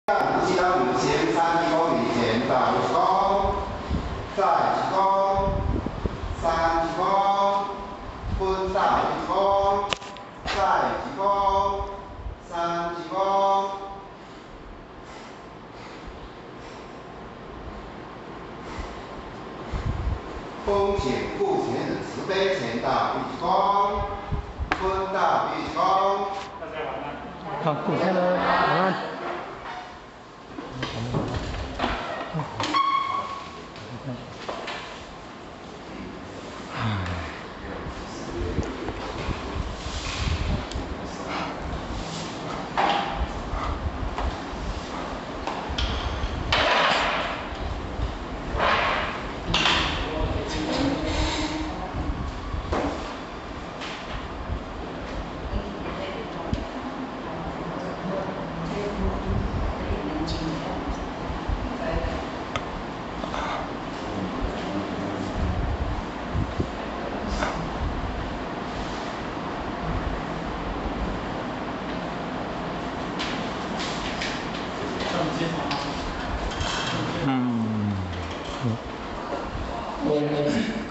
一到五千三一公里前到一公，再一公，三一公，分到一公，再一公，三一公。恭请顾前人慈悲前到一公，分到一公。大家晚安。好，顾先生晚安。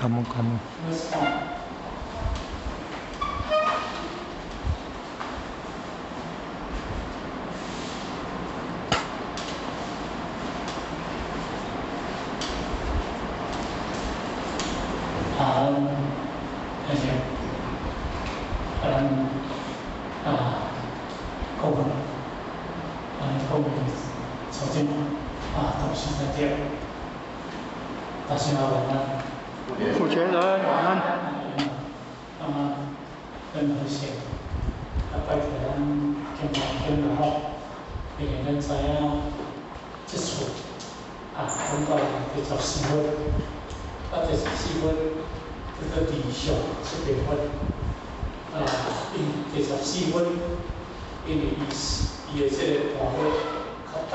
感恩感恩。好，谢谢。咱啊，各位，各位首先啊，董事长，大家晚安。主持人晚安。啊，咱好势，啊，拜托咱金刚经吼，因为咱知影這次啊，講到第十四分，啊，第十四分叫做離相七遍佛，啊，因第十四分，因為伊伊的這個段落較重，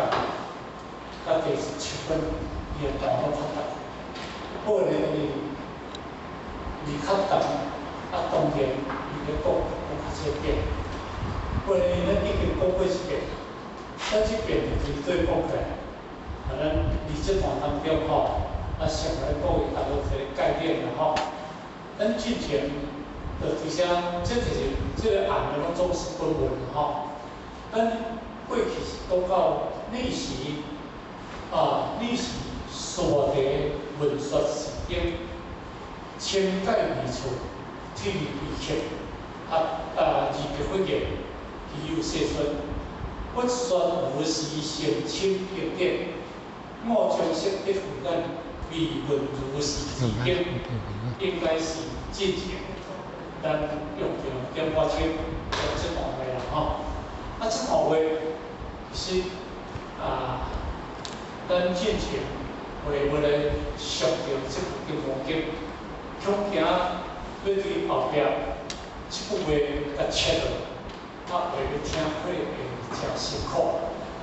甲第十七分伊的段落較重，不過呢，伊較重，啊，當然伊咧講講較濟遍，不過呢，咱已經講過一遍，咱這遍就是對講起來，啊，咱佇這段當中吼，啊，上來講伊大概一個概念啦吼。咱之前就其實這就是這個案攏總是本文吼。咱過去是講到歷史，啊，歷史所提文說是經，清解二處，體義客，啊啊，二別佛言，其有世尊，佛說如是成清經典，我將識得慧眼，未聞如是之經，應該是進前咱用著點我手講這段話啦吼。啊，這段話其實啊，咱進前為為來上著這部金剛經，恐驚要對後壁這句話共切落，啊，話欲聽可能會誠辛苦。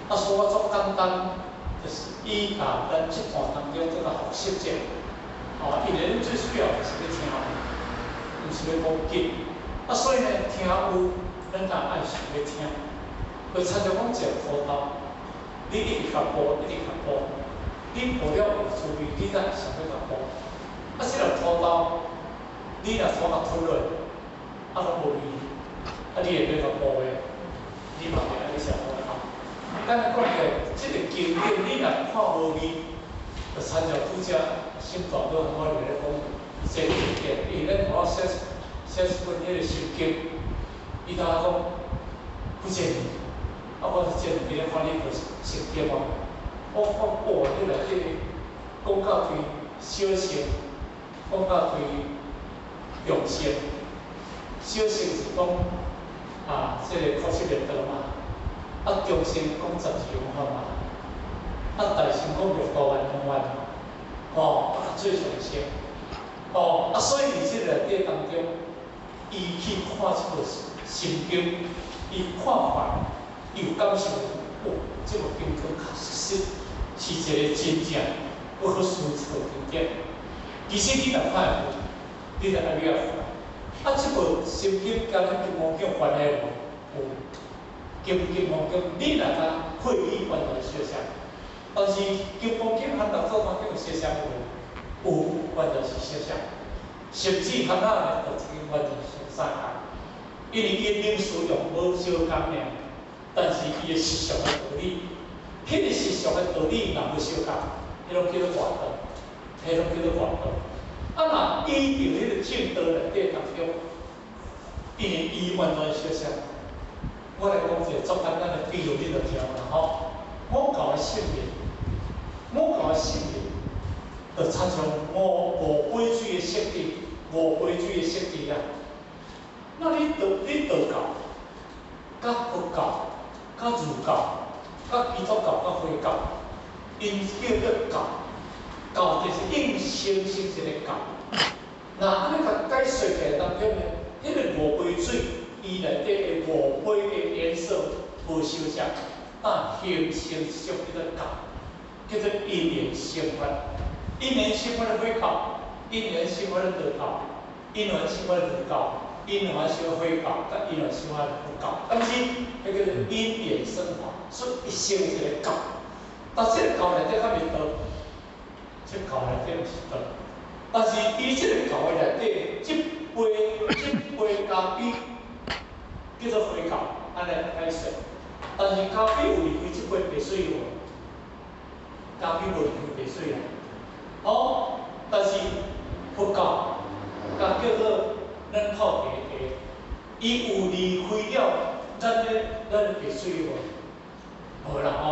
啊，所以我足簡單，就是以共咱這段當中做個複習者，啊，因為咱最需要就是欲聽，毋是欲講記。啊，所以呢，聽有，咱當愛想欲聽。就親像講一個土豆，你一直共剝，一直共剝，你剝了有滋味，你才會想欲共剝。啊，這粒土豆，你若土共吞落，啊，攏無味，啊，你會欲共剝無？你嘛會按呢想法吼。咱來講起來，這個經典你若看無味，就親像拄則新大哥我佇咧講，這個經典，因為咱我寫寫一本彼個心經，伊頭講不見。啊！我是前幾日看你本心經哦，我講哦，你內底講到對小乘，講到對中乘，小乘是講啊，這個苦集滅道嘛，啊，中乘講十二因緣嘛，啊，大乘講六度萬行嘛，哦，啊，最上乘，哦，啊，所以佇這個內底當中，伊去看這部心經，伊看看。伊有感受，哦，這部經典確實是一個真正不可思議的經典。其實你若看會，你就愛欲看。啊，這部心經佮咱金剛經關係無？有。金金剛經，你若共會意關係上，相像無？有，完全是相像。甚至較早呢，就已經完全是相共。因為伊的名詞用無相仝爾，但是伊的實相的道理，彼個實相的道理若無相仝，彼攏叫做外道，彼攏叫做外道。啊，若依著彼個正道內底當中，因為伊完全相像。我來講一個足簡單的比喻，你就聽啦吼。五教的聖言，五教的聖言，就親像五杯水的設置，五杯水的設置啊。那你道教、佮佛教、佮儒教、佮基督教、佮回教，𪜶叫做教，教就是硬生生一个教。若按呢共解說起來當中呢，彼個五杯水，伊內底的五杯的顏色無相像，但形成一種叫做教，叫做因緣生法。因緣生法的佛教，因緣生法的道教，因緣生法的儒教，因緣生法回教，佮因緣生法的佛教，但是彼叫做因緣生法，所以伊成一個教。但這個教內底較袂道，這個教內底毋是道。但是伊這個教的內底，這杯咖啡叫做回教，按呢解釋。但是咖啡有離開這杯白水無？咖啡無離開白水啊。哦，但是佛教，共叫做咱泡茶茶，伊有離開了咱的白水無？無啦吼。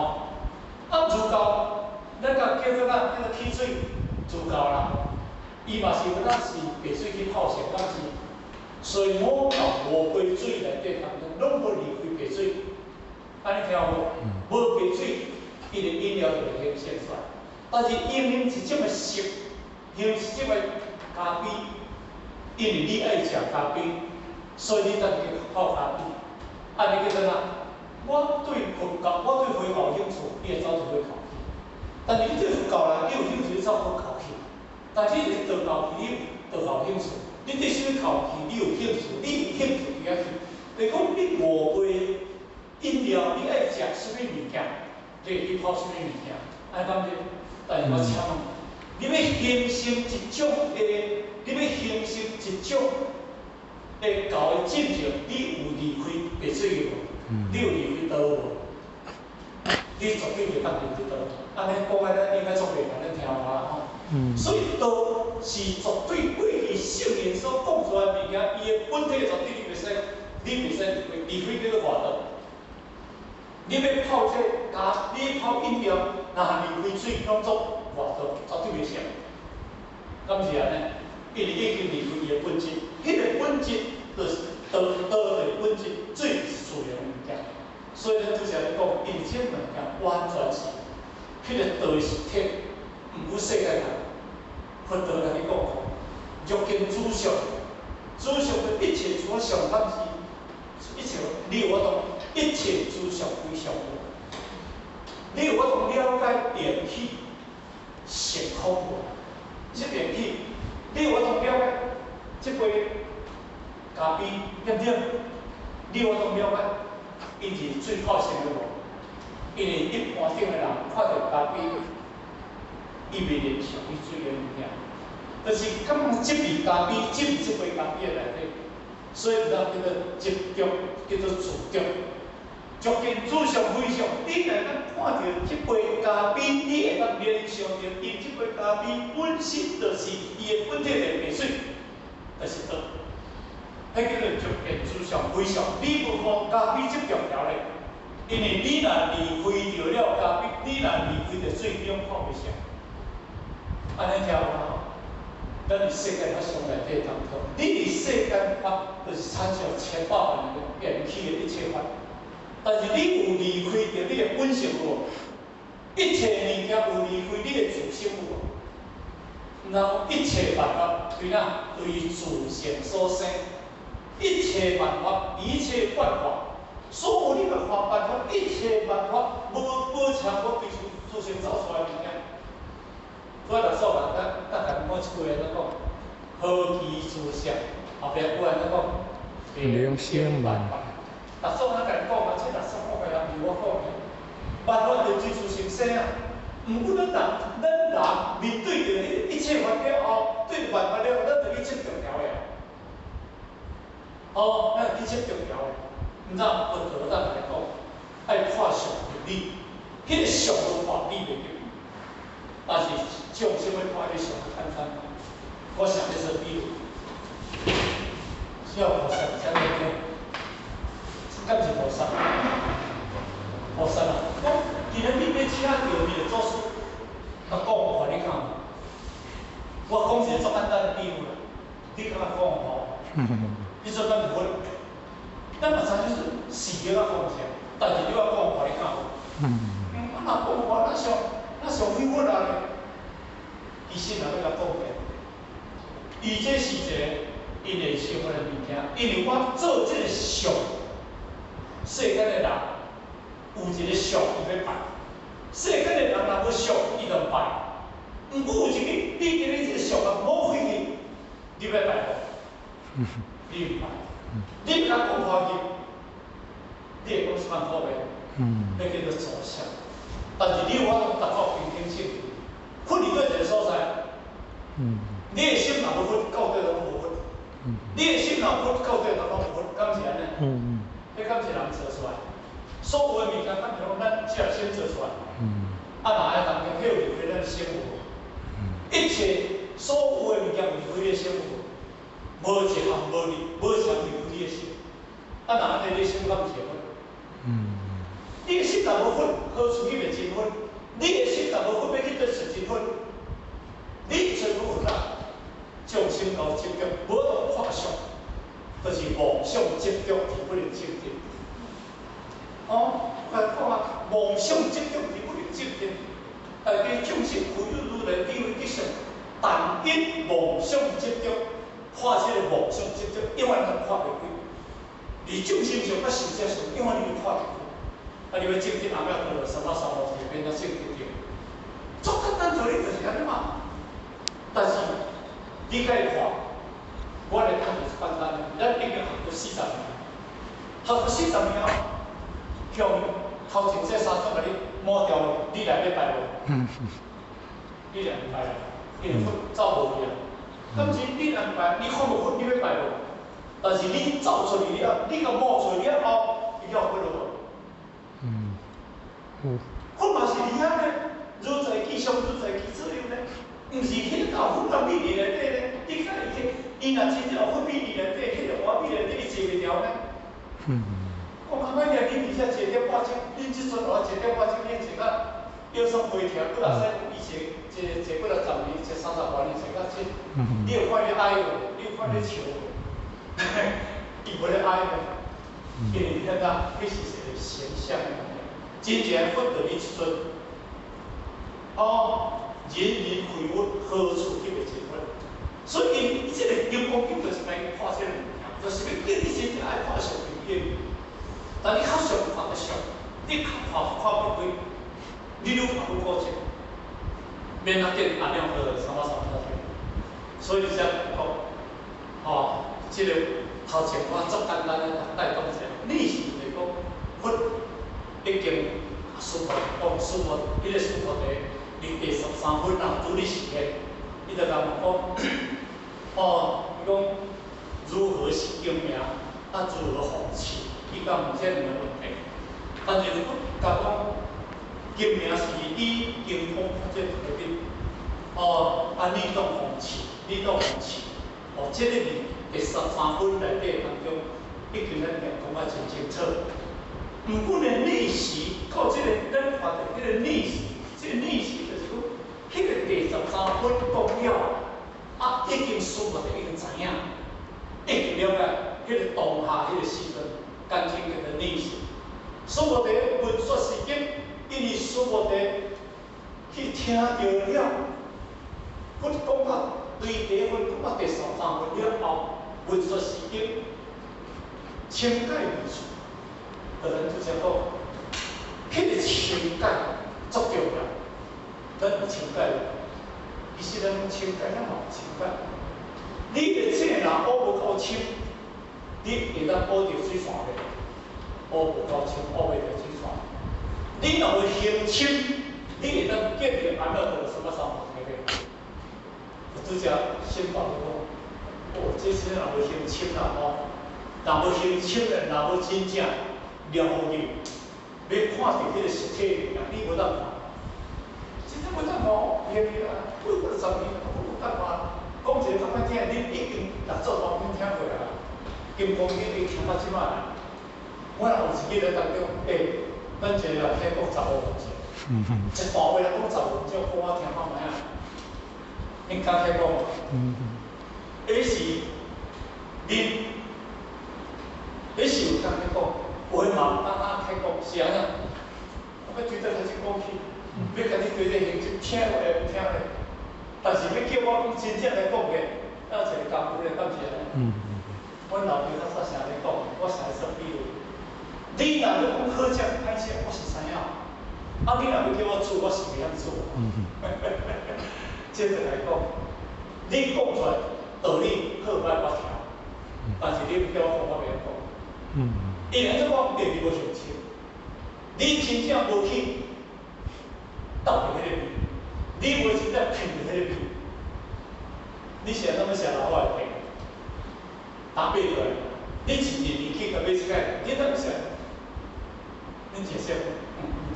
啊，儒教，咱共叫做啥？叫做汽水，儒教啦。伊嘛是有當是白水去泡成，敢是？所以五教五杯水內底當中，攏無離開白水。按呢聽無？無白水，伊的飲料就會形成出來。但是因為一種的色，形成一種的咖啡，因為你愛食咖啡，所以你才去泡咖啡。按呢叫做啥？我對佛教，我對回教有興趣，你會走佇回教去。但是你對佛教來，你有興趣，你走佛教去。但是你對道教去，你有道教興趣；你對啥物教去，你有興趣，你有興趣佇遐去。就是講你五杯飲料，你愛食啥物物件，你會去泡啥物物件，按呢講對？但是我請問，你欲形成一種的，你欲形成一種的教的進程，你有離開白水無？你有離開道無？你絕對袂當離開道。按呢講來，咱應該足袂共咱聽有啦吼。所以道是絕對對伊聖人所講出來的物件，伊的本體絕對你袂使離開，離開叫做外道。你欲泡這個咖，你泡飲料，若離開水，攏做外道，絕對袂成。敢是按呢？因為已經離開伊的本質，彼個本質就是道，道的本質，水是自然的物件。所以咱拄才咧講，因為這物件完全是彼個道是體，毋過世間人，佛陀共你講，若見諸相，諸相的一切諸相，敢是一切，你有法度一切諸相非相無？你有法度了解緣起性空無？這緣起，你有法度了解這杯咖啡對毋對？你有法度了解，伊是水泡成的無？因為一般頂的人看著咖啡，伊袂聯想去水的物件，就是感覺這味咖啡，這杯咖啡的內底，所以咱叫做執著，叫做執著。若見諸相非相，你若當看著這杯咖啡，你會當聯想著伊這杯咖啡本身就是伊的本體就是白水，就是道。彼叫做若見諸相非相，你無看咖啡這重要咧，因為你若離開著了咖啡，你若離開著水，你攏看袂成。按呢聽有無？咱佇世間法相內底當中，你佇世間法就是親像千百萬個緣起的一切法，但是你有離開著你的本性無？一切物件有離開你的自性無？然後一切萬法對哪？對自性所生，一切萬法，一切萬法，所有你的看辦法，一切萬法無差無對自性走出來的物件。我來說啦，咱咱共講一句按怎講？何其自相，後壁句按怎講？靈性萬法。六祖按怎共講啊？這六祖講的也毋是我講的。萬法就對自性生啊！毋過咱人，咱人面對著彼一切法了後，對著萬法了後，咱就去執著條的。哦，咱去執著條的。毋知佛陀咱來講，愛看相入理，彼個相都看理袂入去。但是眾生欲看彼個相簡單，我想欲做比喻，小菩薩啥物叫？敢是菩薩？菩薩啊，講今日你欲請著你的祖師，佮講予你看。我講一個足簡單的比喻啦，你感覺講無？你說敢是佛？咱嘛知影是是叫我講啥，但是你我講予你看無？啊，若講話，那像那像非佛啊咧。其實若欲共講起，伊這是一個因會成佛的物件，因為我做這個相，世間的人有一個相伊欲拜，世間的人若無相，伊就毋拜。毋過有一個，你今日這個相啊，無開去，你欲拜無？你毋拜。你欲共講破去，你會講什麼好話？彼叫做做相。但是你有法度達到平等性，佛佇佗一個所在，你的心若無佛，到底攏無佛。你的心若有佛，到底攏無佛，敢是按呢？彼敢是人做出來？所有的物件，敢是攏咱這心做出來？啊，若愛當中，彼有離開咱心無？一切所有的物件有離開你的心無？無一項無離，無一項離開你的心。啊，若按呢，你的心敢毋是佛？你的心若無佛，何處去覓真佛？你的心若無佛，欲去佗揣真佛？你揣無佛啦，眾生𠢕執著，無法度看相，就是妄想執著而不能證得。哦，我講啊，妄想執著而不能證得。大家眾生唯有如來智慧吉祥，但因妄想執著，破這個妄想執著，永遠都破袂開。佇眾生上佮壽者上，永遠你會破袂開。啊，你欲證得阿耨多羅三藐三菩提，變做證得著。足簡單道理就是按呢嘛。但是你該看，我來講就是簡單的，咱已經學咗40年，學咗四十年後，向頭前這三種共你抹掉，你來欲拜無？你來毋拜啦，因為佛走無去啊。敢是你來毋拜，你看無佛，你欲拜無？但是你走出去了，你共抹出去了後，伊叫佛了無？佛嘛是佇遐呢，如在其上，如在其左右呢，毋是彼個佛甲美麗內底呢。你看伊去，伊若真正有佛美麗內底，彼個我美麗內底，伊坐袂牢呢。我感覺你佇遮坐點半鐘，恁這陣我坐點半鐘，你坐到腰酸背疼，閣若使伊坐坐坐幾若十年，坐30外年，坐到這，你有看伊哀無？你有看伊笑無？伊無咧哀呢，因為你感覺彼是一個形象的問題。真正佛佇你這陣，哦，人人非佛，何處去覓真佛？所以，伊這個金剛經就是來看這個物件，就是欲叫你真正愛看相入理。但你較常看著相，你較看看袂開，你愈看愈固執，免得見阿耨多羅三藐三菩提。所以才講，哦，這個頭前我足簡單的帶講者，你是就是講佛已經須菩講須菩，彼個須菩提佇第13分啊，拄咧示現，伊就共問講，哦，伊講如何是經名，啊如何奉持？伊共問這兩個問題，但是佛共講，經名是以金剛這特別，哦，啊你當奉持，你當奉持，哦，這個佇第13分內底當中，已經咱講啊真清楚。毋過呢，爾時到這個咱看著這個爾時，這個爾時就是講，彼個第13分講了，啊，已經須菩提已經知影，已經了解彼個當下彼個時陣，簡稱叫做爾時。須菩提文說是經，因為須菩提去聽著了，佛講到對第一分講到第13分了後，文說是經，清解而出。就咱拄才講，彼個清解足重要，咱有清解無？其實咱清解，咱嘛有清解。你的智若學無夠深，你會當學著水泉袂？學無夠深，學袂著水泉。你若無行深，你你會當見著阿彌陀佛什麼三摩地咧？拄才先講就講，哦，這真若無行深啦吼，若無行深咧，若無真正了悟去，欲看著彼個實體，你無當看。真正無當看，偏去啊，幾過十年，我無當看。講一個較歹聽，你已經六祖壇經聽過啊，金剛經已經聽到這擺啦。我若有一日咧當中，欸，咱一個人聽講15分鐘，一段話來講十五分鐘，講我聽看覓啊？你敢聽講無？彼是恁，彼是有通去講，有的嘛毋敢啊開講，是按怎？我欲對這開始講起，欲共你對這形式聽會聽咧，但是欲叫我講真正來講的，要一個功夫咧，敢是按呢？阮老爸較早成日咧講，我成日說比如，你若欲講好食歹食，我是知影。啊，你若欲叫我煮，我是袂曉煮。這就來講，你講出來道理好歹我聽，但是你欲叫我講，我袂曉講。因為按怎講，你無想清，你真正無去鬥著彼個味，你無真正聞著彼個味，你是按怎欲食老虎的飯？打買落來，你一年去共買這個，你怎欲食？恁真少，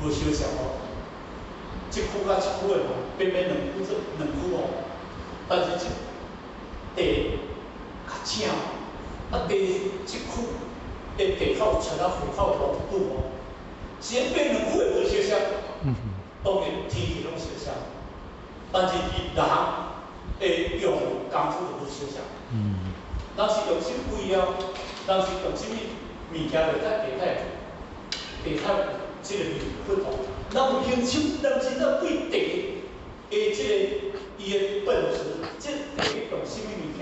無相像哦。這區佮這區的吼，偏偏兩區做兩區哦，但是這地較正，啊地這區的地較有出啊，會較有濃度哦。是按買兩區的無相像，當然天氣攏相像，但是伊人的用功夫就無相像。人是用啥物肥料，人是用啥物物件來在地底，地底這個味不同。人有興趣，人真正對地的這個伊的本質，這地用啥物物件，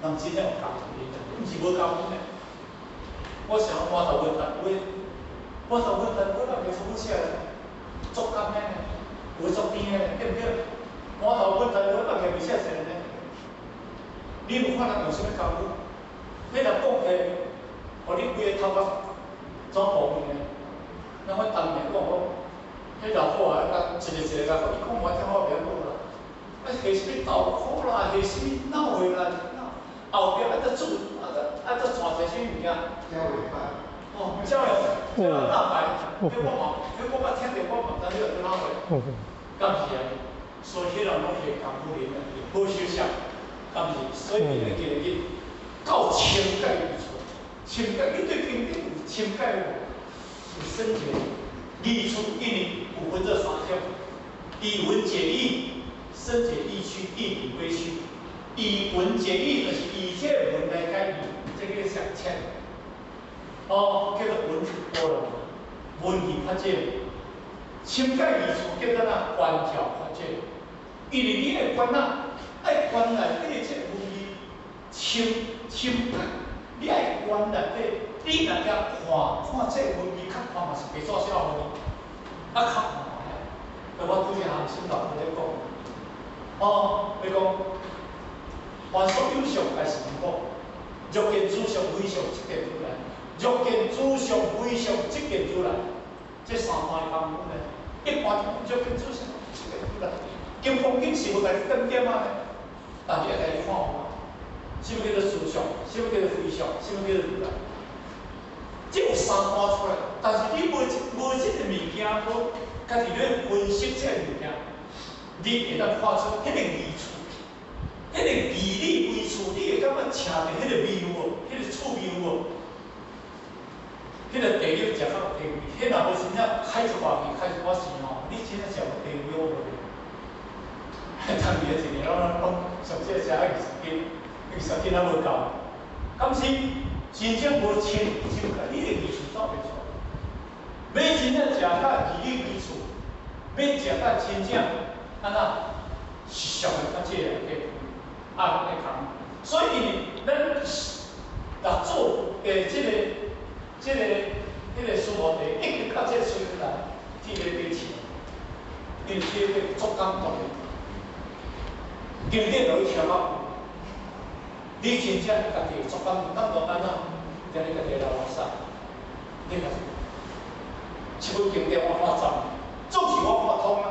人真正有功夫，毋是無功夫呢。我想滿頭問題，我滿頭問題，我若袂出好食咧，足甘的呢，有足甜的呢，對毋對？滿頭問題，我若袂寫一個呢。你有看人用啥物功夫？你若講起，予你規个頭殼怎糊去呢？咱我當年講講，彼老虎啊，甲一個一個共講，伊講我聽我袂曉講啦。啊，下啥物豆腐啦，下啥物腦的啦，後壁愛閣煮，愛閣愛閣帶一個啥物物件？焦尾飯。哦，焦油，焦油蛋白，彼我嘛，彼我捌聽著，我嘛毋知彼個做哪貨。敢是按呢？所以彼人攏下功夫練，無相像，敢是？所以伊會記得到深解義處，深解你對經典有深解無？有深解義處，因為有分這三種：以文解義、深解義趣、義理歸趣。以文解義就是以這個文來解義，這個上淺。哦，叫做文字多了，文字較少。深解義處叫做哪？觀照較少。因為你愛觀哪，愛觀內底這個文字深深解，你愛觀內底，你若共看看這個文字，較看嘛是白紙寫予你，啊較看嘛，我拄才含新老師咧講，哦，伊講凡所有相，皆是如果，若見諸相非相，即見如來；若見諸相非相，即見如來。這三段功夫呢，一般若見諸相，即見如來。金剛經是無共你點點仔呢，但是愛共你看有無？啥物叫做實相？啥物叫做非相？啥物叫做如來？這有三段出來，但是你無無這個物件，無家己咧分析這個物件，你會當看出彼個義處，彼個義理歸處，你會感覺捙著彼個味有無？彼個趣味有無？彼個地你食較有地位，彼若無真正開一寡去，開一寡錢吼，你真正食無地位好無？當年一年攏攏上少食20斤，20斤還無夠，敢是真正無穿穿起來，你的義處走袂出來。欲真正食甲義理歸處，欲食甲真正按怎實相的較這內底，啊，會通。所以咱六祖的這個、這個、彼個師父地，一直到這個時陣來，鐵咧買錢，因為這個足感動的。經典落去聽到，你真正家己足感動，感動按怎？踮咧家己流目屎，你若這本經典我看十年，總是我看通啊。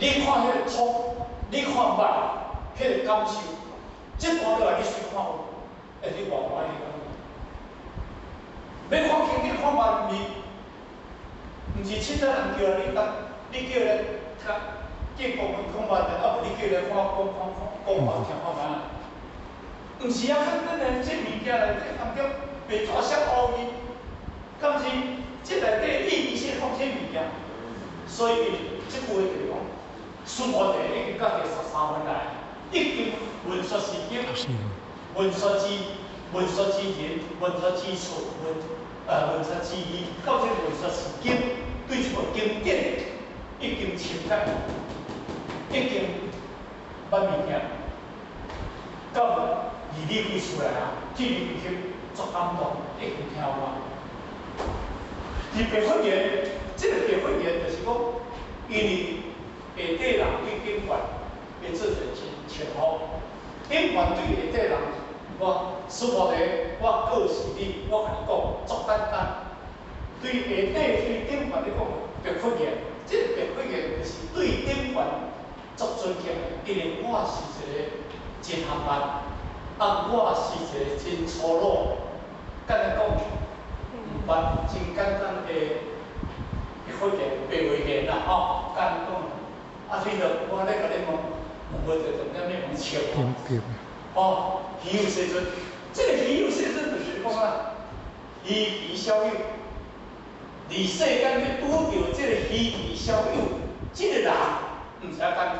你看彼个通，你看捌，彼个感受，這段落來你隨看有，會你偌歡喜感覺。欲看經典看捌，毋是凊彩人叫你，你叫咧較見講講捌的，啊無你叫咧看講看講講法聽看覓啊？毋是啊，較簡單，這物件內底含著白紙寫烏字，敢是這內底意義是講這物件？所以這句話就是講，須菩提已經到第十三分來，已經聞說是經，聞說之，聞說之人，聞說之處，聞說之義，到這個聞說是經，對這部經典已經深解，已經捌物件，到義理開出來啊，這裡已經足感動，已經聽有啊。佇白佛言，這個白佛言就是講，因為下底人對頂懸會做一個稱稱呼，頂懸對下底人，我須菩提，我告訴你，我共你講，足簡單。對下底對頂懸咧講，白佛言，這個白佛言就是對頂懸足尊敬的，因為我是一個真含萬，啊，我是一個真粗魯，簡單講，毋捌真簡單的白佛言、白話言啦，吼，簡單講。啊，所以就我咧共你問，問無就重點咧問笑話。哦，希有世尊，這個希有世尊就是講啊，虛其小有，佇世間欲拄著這個虛其小有，這個人毋是遐簡單。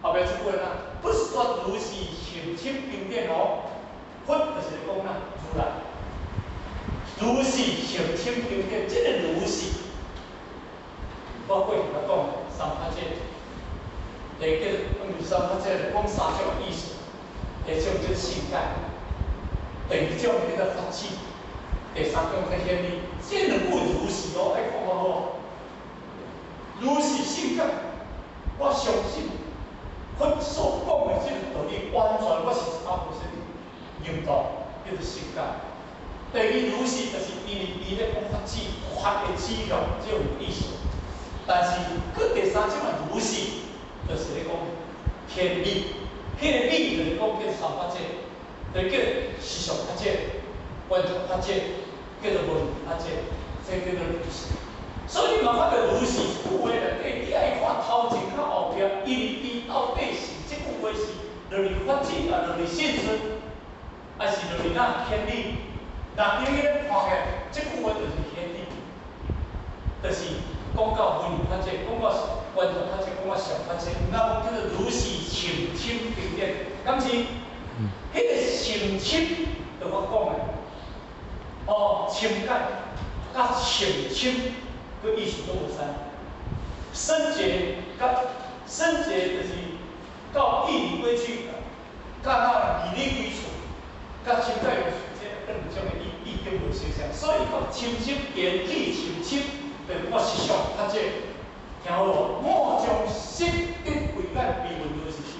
後壁這句話啦，佛說如是甚深經典哦，佛就是講啦，如來，如是甚深經典，這個如是，我過去捌講三法界。第一個，三法界講三種意思，第一種叫信解，第二種叫做發起，第三種叫顯理。這兩句如是哦，愛看好。如是信解，我相信佛所講的這個道理，完全我是100% 認同，叫做信解。第二如是，就是因為伊咧講發起，發的指向這種意思。但是，閣第三種的如是，就是咧講顯理，彼個理就是講叫三法界，就叫實相法界、觀察法界，叫做聞法界，這叫做如是。所以你嘛發覺如是這句話內底，你愛看頭前佮後壁，因為伊到底是這句話是落佇發起啊，落佇信順，還是落佇哪顯理？若你咧看起來，這句話就是顯理，就是講到聞法界，講到觀察法界，講到相法界，那講叫做如是甚深經典，敢是？彼個甚深，就我講的，哦，深解，佮甚深，閣意思攏無相。深解佮深解就是到義理過去，佮那義理歸處，佮深解有這兩種的意意境無相像，所以講深深言語甚深，就是我實相法界。聽好無？我將識得慧眼，未聞如是是。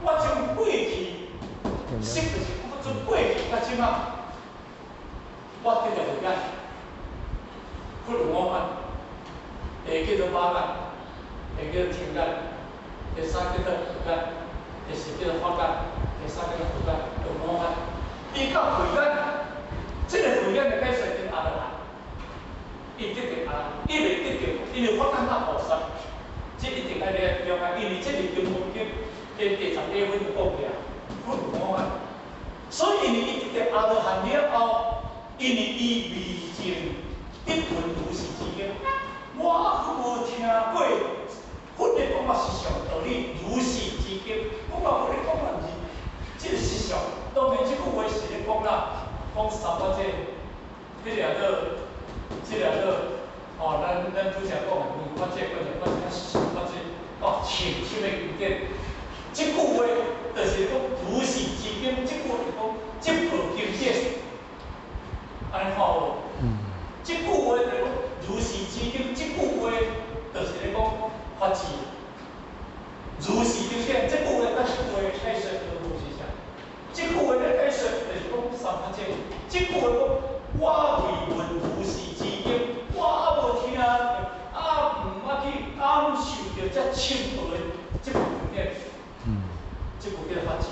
我將過去識就是我從過去到這馬，我得著慧眼，佛有五眼，第一叫做耳眼，第二叫做聽眼，第三叫做慧眼，第四叫做法眼，第三叫做慧眼，有五眼。伊到慧眼，這個慧眼的解說叫阿羅漢，伊得著阿羅漢，伊袂得著，因為法眼那菩薩，這一定愛了了解，因為這是金剛經第十八分就講了，佛有五眼，所以因為伊得著阿羅漢了後，因為伊未曾得聞如是之經，我猶無聽過佛咧講我實相道理如是之經，講到佛咧講啊是這個實相，當然這句話是咧講啦，講三法界，彼個做，這個做，哦，咱拄才講的聞法界、觀察法界、實相法界，哦，深深的經典，這句話就是講如是之經，這句話就講這部經典，按呢看有無？這句話就講如是之經，這句話就是咧講法智。如是經典，這句話佮這句話解說都無是啥。這句話咧解說就是講三法界，這句話講我未聞如是之經，我猶無聽，啊毋捌去感受。著遮深奧的這部經典，這部叫法智。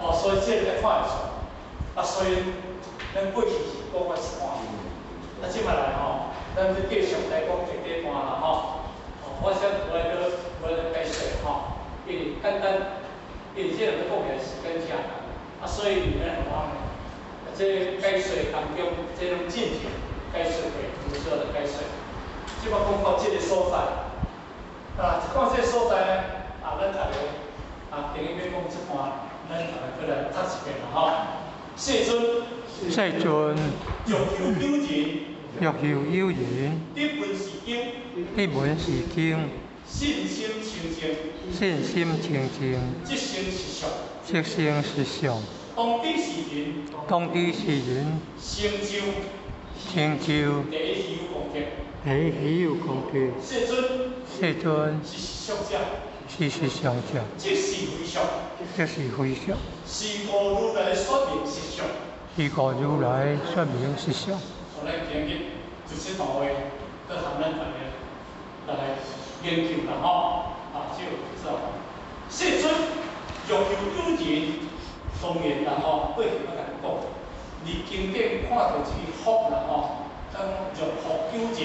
哦，所以這個看會出。啊，所以咱過去是講啊一段，啊，這擺來吼，咱就繼續來講第幾段啦吼。哦，我想無愛閣無愛閣解釋吼，因為簡單，因為這個講起來時間誠長，啊，所以咱有法呢，這解說當中，這攏進前解說過，無需要再解說。這擺講到這個所在，啊，講這個所在呢，啊，咱逐个啊，今日欲講這段，咱逐个閣來讀一遍啦吼。世尊，世尊，若有有人，若有有人，得聞是經，得聞是經，信心清淨，信心清淨，即生實相，即生實相，當知是人，當知是人，成就，成就，第一希有功德，第一希有功德。世尊，世尊，是實相者，是實相者，即是非相，即是非相，是故如來說明實相，是故如來說明實相。我咱今日就這段話，閣含咱大家來研究啦吼。啊，就知道。世尊，若有有人，當然啦吼，過去我共你講，佇經典看著這個福啦吼，講若復有人，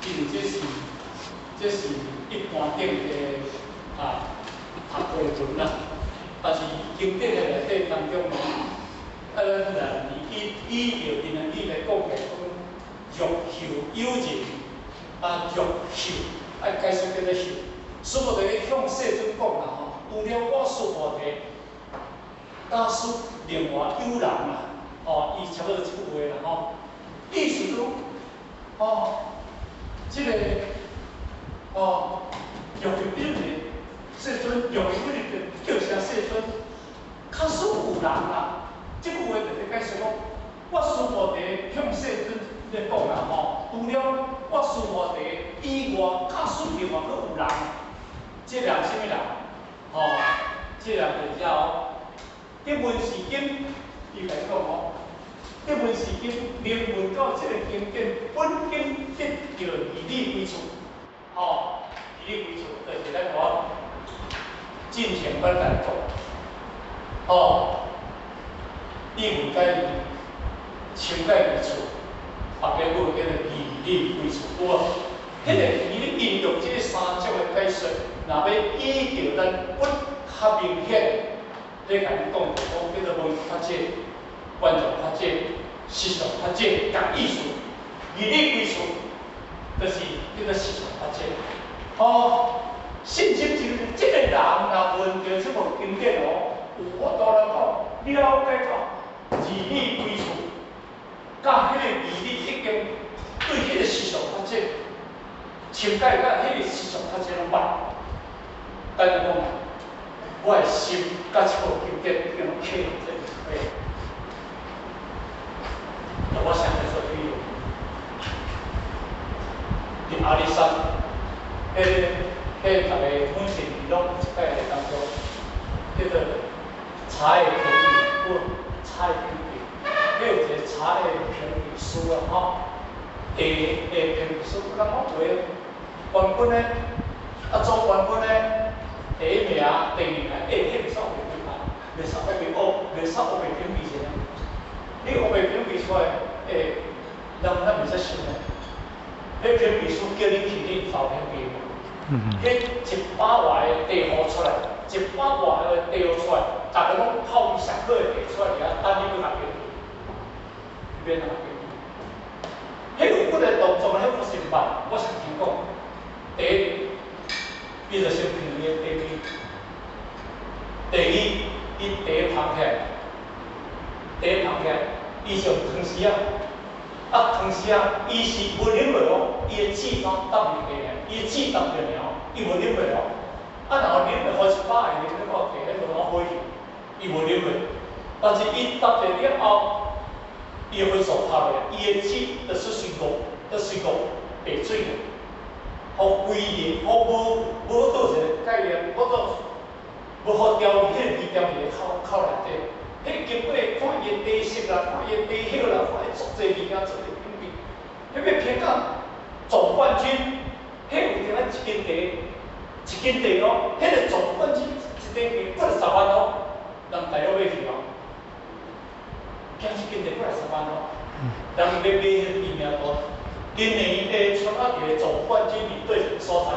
因為這是一般頂的啊讀過的文啦，但是經典的內底當中呢，啊，咱來以以著因的意來講的，講若有有人，啊，若有，愛解釋叫做有，須菩提向世尊講啦吼，除了我須菩提，假使另外有人啦，哦，伊差不多這句話啦吼，意思講，哦，這個，哦，若有有人，世尊，若有有人叫聲世尊，假使有人啦，這句話就佇解釋講，我須菩提向世尊咧講啦吼，除了我須菩提以外，假使另外閣有人，這人啥物人？吼，這人就是哦，得聞是經，伊共講吼，得聞是經，明聞到這個經典本經得著義理歸處，吼，義理歸處，就是咱我進前我共你講，吼，你問解深解歸處，別個有叫做義理歸處，有無？彼個義理應用這三種的解說，若欲依著咱不較明顯，咧共你講，講叫做聞法者、觀察法者、實相法者，共意思，義理歸處，就是叫做實相法者。哦，信心就是這個人若聞著這部經典哦，有法度來講了解到義理歸處，佮彼個義理已經對彼個實相法者，深解佮彼個實相法者攏捌。等於講，我的心佮這部經典已經攏契合這個會。那我想來做比喻，佇阿里山，彼個逐個每一年攏有一擺來當中，叫做茶葉評比，有茶葉評比，彼有一個茶葉評比師啊吼，茶葉評比師，人講有的冠軍呢，啊總冠軍呢，第一名、第二名，欸，彼袂使烏白比啊，袂使烏白學，袂使烏白評比者。你烏白評比出來，欸，人咱袂使信呢。彼評比師叫你去，你走評比無？彼100外个茶壺出來，100外个茶壺出來，逐个攏泡味上好的茶出來，佇遐等你欲共評比，你欲按怎評比？彼有幾个動作，彼我是毋捌，我是聽講。第一，伊就先評伊的茶味；第二，伊茶捧起來，茶捧起來，伊是用湯匙仔，啊湯匙仔，伊是無啉落哦，伊的舌頭搭入去爾，伊的舌搭著爾哦，伊無啉落哦。啊，若啉落，予100个啉了茶，彼就攏火去，伊無啉落。但是伊搭著了後，伊的分數拍落來，伊的舌就出隨五，就隨五白水爾，予規日，予無無倒一個概念，無做無予調味，彼個味調佇咧口口內底。彼經過看伊的茶色啦，看伊的茶葉啦，看伊足濟物件做咧品味，彼欲評到總冠軍，彼有一定愛一斤茶，一斤茶哦，彼个总冠军一块几十万哦，人大陆买去哦，惊一斤茶几十万哦，人欲买彼个知名度，今年会出啊一个总冠军伫对所在，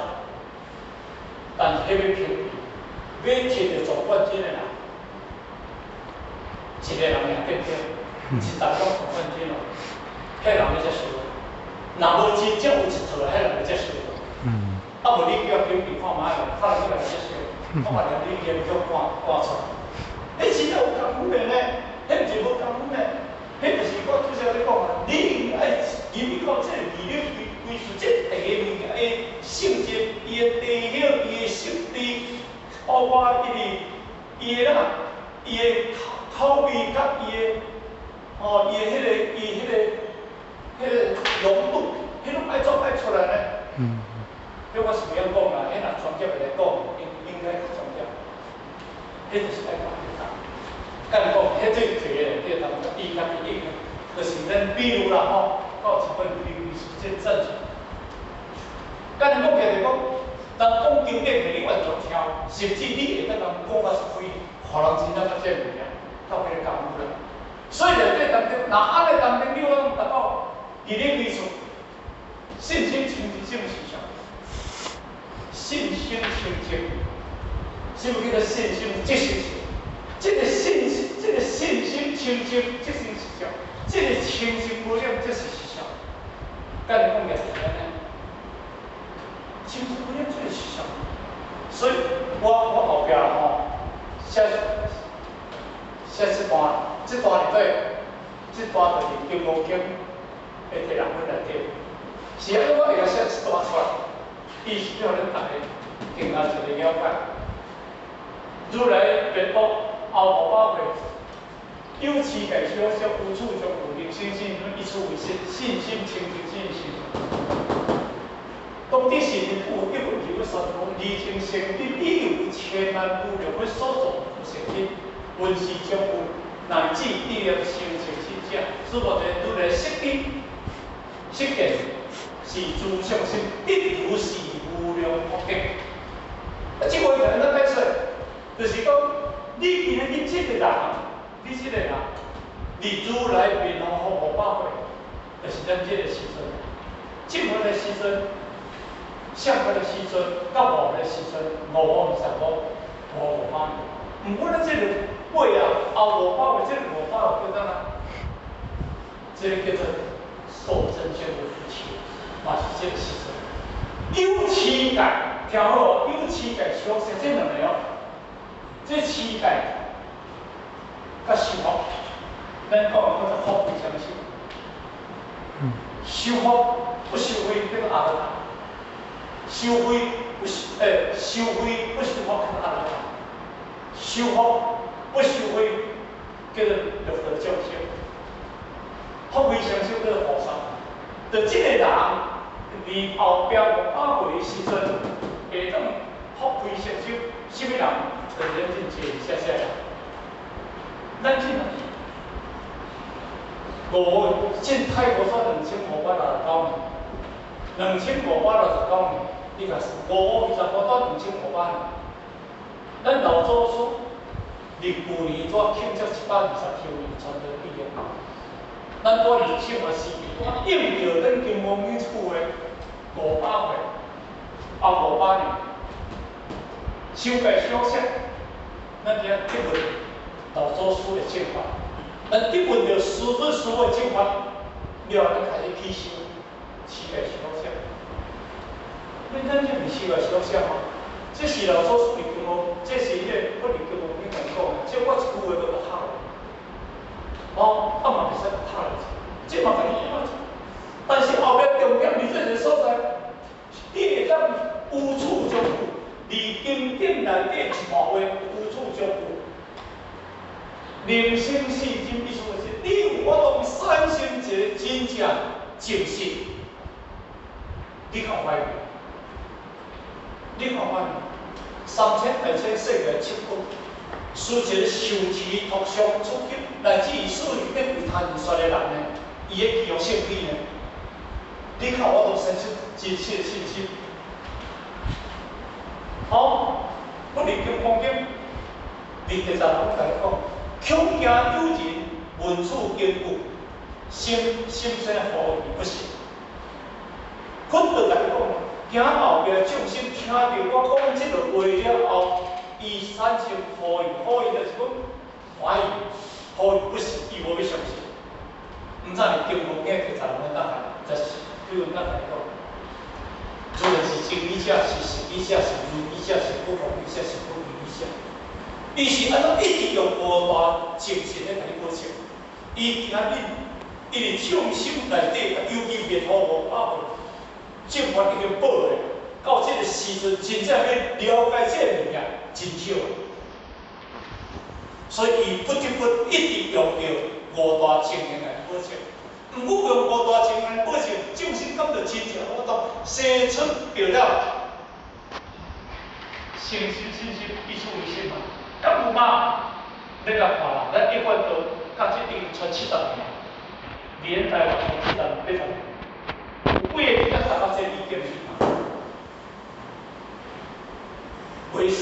但是彼欲评比，欲摕著总冠军的人，一个人尔对不对？一单拢总冠军哦，彼人欲接受。若無真正有一套，彼人欲接受。啊，無你叫評比看覓咧，看人欲來接受，我嘛連你連叫趕趕出來。彼真正有功夫的呢，彼毋是無功夫呢，彼就是我拄才咧講啊，你應愛入去到這個義理歸歸屬這茶物件的性質，伊的茶葉，伊的色地，包括伊的伊的啦，伊的口口味佮伊的哦，伊的彼個伊彼個彼個濃度，彼攏愛做愛出來呢。彼我是袂曉講啦，彼若專業的來講，應應該較專業。彼就是愛講講。甲你講，彼對茶的對當伊家己應，就是咱比如啦吼，到一本規規是這贊助。甲你講起來講，人講經典，你完全聽，甚至你會當人講甲是開，予人真正較這物件，到彼個功夫啦。所以內底當中，若按呢當中，你有通達到義理歸處，信心清淨什麼思想？信心清淨，什麼叫做信心即是？這個信心，這個信心清淨即是思想，這個清淨無染即是思想。甲你講起來是按呢，清淨無染即是思想。所以我後壁吼寫寫這段，這段內底，這段就是《金剛經》的第六本內底，是按怎我會曉寫這段出來？伊是欲恁逐家更加一個了解。如來滅度後五百歲，有持戒小息，無處將有靈生信，一處為實，信心清淨信心。當佇神有一文就說講，二情成立，已有千萬無量的所作不成立，聞是將有乃至地業成就信者，是無者如來悉地悉見是諸相心，得如是無量福德。啊，這個意思按怎解釋？就是講，你今日你這個人，你這個人，佇如來滅度後五百歲，就是咱這個時陣，正法的時陣，相法的時陣，到末法的時陣，五五二十五，五五百年。毋過咱這個尾啊，後五百歲，這個五百歲叫做啥？這個叫做受真正的福氣，嘛是這個時陣。有持戒，聽好，有持戒小息，這兩個哦，這持戒佮修福，咱講的叫做福慧雙修。修福不修慧叫做阿羅漢，修慧不修修慧不修福叫做阿羅漢，修福不修慧叫做六道眾生。福慧雙修叫做菩薩。就這個人佇後壁五百歲的時陣，會當福慧雙修，啥物人？就是咱這坐寫寫人。咱這五進泰國煞2569年，2569年，你看五五二十五到2500年。咱老祖師佇舊年拄慶祝120周年傳道畢業。咱拄佇生活時期，拄應著咱金剛經厝的500歲，後500年，修戒小息，咱伫遐得聞老祖師的正法，咱得聞著師尊師父的正法，了後咱開始去修持戒小息。恁咱這毋是修戒小息嗎？這是老祖師佇金剛，這是彼個我佇金剛經來講的，這我一句話都無透。哦，啊嘛袂使透落去，這嘛共你講。但是後壁重點佇這個所在，你會當無處將有，佇經典內底一段話，無處將有。人生四真意思就是，你有法度產生一個真正正信，你較懷疑？你看懷疑？三千大千世界七寶，是一個受持托相出級，乃至於屬於變為貪說的人呢？伊的記憶性起呢？你較有法度生出真實的信心。你直接拢共伊講，恐驚有人聞此經句，心心生懷疑不信。佛就共伊講，驚後壁眾生聽著我講這个話了後，伊產生懷疑，懷疑就是講懷疑，懷疑不信，伊無欲相信。毋知是金剛經第十六當下，十幾文當下講，如來是真理者，是實義者，是如義者，是不狂語者，是不異語者。伊是按怎一直用無大精神咧共你保證？伊今日伊佇眾生內底，尤其滅後500歲，正法已經報咧，到這个時陣，真正欲了解這个物件真少。所以伊不得不一直用著五大情形來保證。毋過用五大情形來保證，眾生感著真正我當生出著了，誠心信心一處為心嘛，敢有嗎？你來看啦，咱一貫道到這已經傳70年，連台灣傳70、80年，有幾个人才讀到這個意見嘛？袂是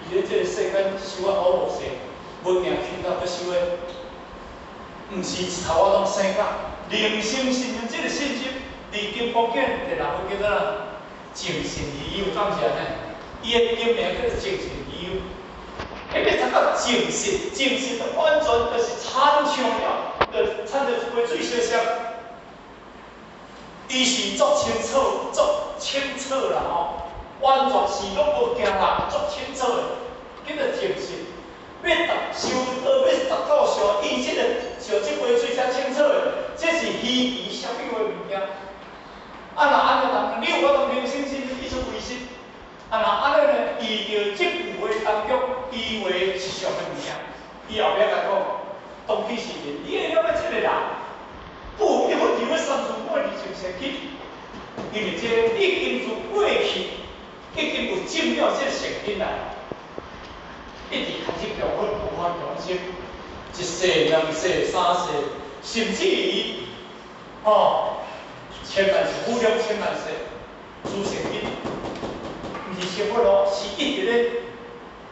佇咧這个世間修啊好落勢，無定聽到閣修的，毋是一頭仔攏生甲靈性信心，這个信心，佇金剛經第六個叫做啥？淨信疑有，敢是按呢？伊的經名叫做淨信疑有，彼個讀到淨信，淨信就完全就是親像了，就親像一杯水小小。伊是足清楚，足清楚啦吼，完全是攏無驚啦，足清楚的，叫做淨信。欲達修道，欲達到像伊這個像這杯水遮清楚的，這是虛偽啥物的物件。啊，若按呢人，你有法度明心信意出唯心。啊，若按呢呢，伊著這句話當中，以為是上的物件，伊後壁共講，當彼時陣，你會了解這個人，不一佛而欲三世我而成生起，因為這個已經是過去，已經有證了這個善根啦，一直開始供佛弘法眾生，一世、兩世、三世，甚至於，吼，千萬世、無量千萬世，諸善根。毋是成佛咯，是一直咧，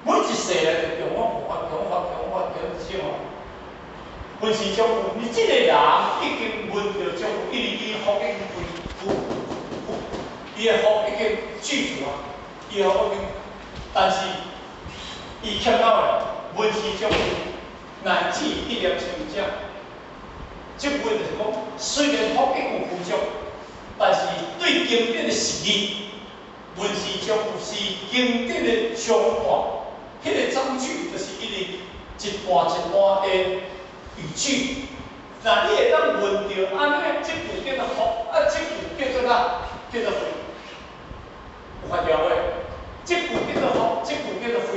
每一世來就供我弘法、供法、供法、供什麼？聞思將有，你這個人已經聞著將有，因為伊福已經具，伊的福已經具足啊，伊的福已經，但是伊欠到的聞思將有，乃至一念成者，這句就是講，雖然福已有具足，但是對經典的實義。聞思將有是經典的上段，彼個章句就是因為一段一段的語句。若你會當聞著按呢，這句叫做福，啊，這句叫做啥？叫做慧。有發現無？這句叫做福，這句叫做慧。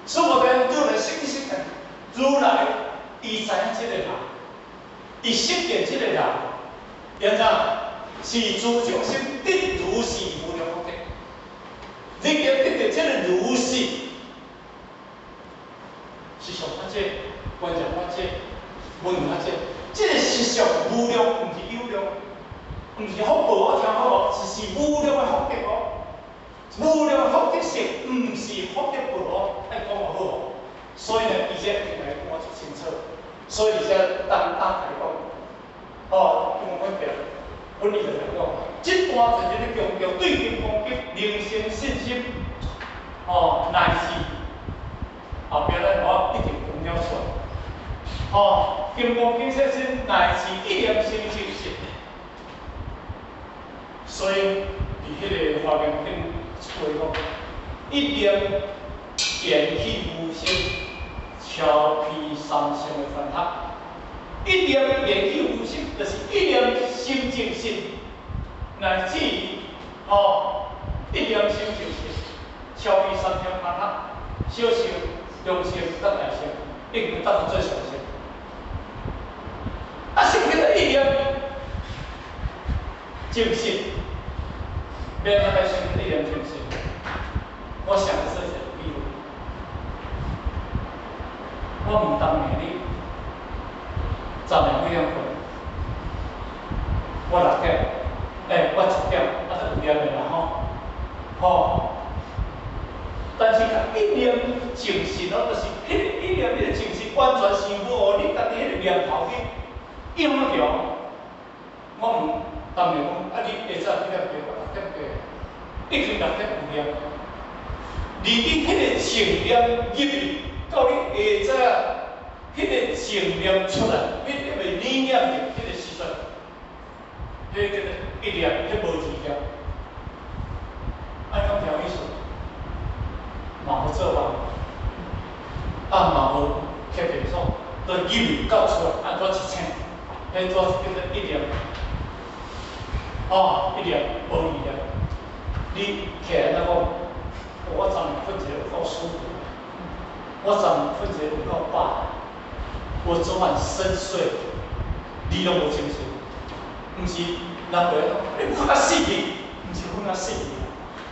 所以我講，如來生生啊，如來伊知影這個人，伊識見這個人，按怎？是諸眾生得如是無量福德。你今得著這個如是，是上法者，觀察法者，聞法者，這個實相無量，毋是有量，毋是福報，我聽好無？是無量的福德哦，無量的福德性，毋是福德報哦，愛講好哦。所以呢，伊這一定來講足清楚。所以這當當來講，哦，金剛經本來就是講，這段就是咧強調對金剛經靈性信心，哦，乃是後壁咱我一定講了出來。哦，金剛經說心乃是一念生淨信。所以佇彼個華嚴經一句講，一念緣起無心，超披三乘的煩惱。一念緣起無心，就是一念生淨信，乃至哦，一念生淨信，超披三乘煩惱，小乘、中乘、佮大乘，已經達到最上乘。啊，什麼叫做一念淨信？欲按怎來生一念淨信？我想的是一個比喻，我毋當命你10點幾點睏，我6點，欸，我7點，啊，就有念的啦吼，吼，但是共一念淨實咯，就是彼个一念，彼个淨實完全是無予你家己彼个念頭去影著。我問當然講，啊你下早幾點起？我六點起，已經6點有念。而你彼个正念入去，到你下早彼个正念出來，彼個未理念的彼个時陣，彼个叫做一念，彼無二念。按呢聽有意思？嘛無做夢，啊嘛無瞌便所，都入去到出來，按怎一醒，彼怎叫做一念？哦，一念無二念。你起來那講，我昨暝睏一个有夠舒服，我昨暝睏一个有夠飽，我昨晚深睡，你攏無精神，毋是人會講你睏甲死去，毋是睏甲死去，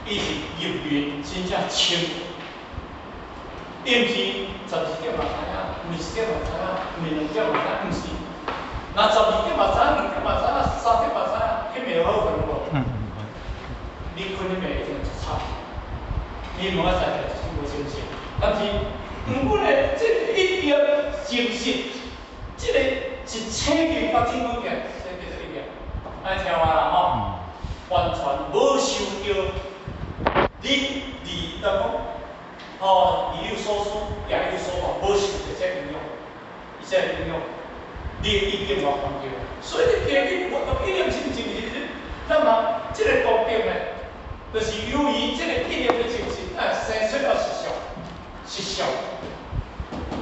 伊是入眠真正深。伊毋是12點嘛知影，毋是1點嘛知影，毋是2點嘛知影，毋是。若12點嘛知影，2點嘛知影，3點嘛知影，彼暝好睏無？你睏彼暝一定足慘，你明仔載起來就是無精神。但是，毋過咧，這個一念精神，這個一醒去到天光起來，這叫做一念。按呢聽話啦吼，完全無受著你離當講，哦，日有所思，夜有所夢，無受著這影響，伊這影響，你的意境嘛環境。所以你加去，我講一念心淨是，那麼這個功德呢，就是由於這個一念的精神，啊，生出了實相，實相，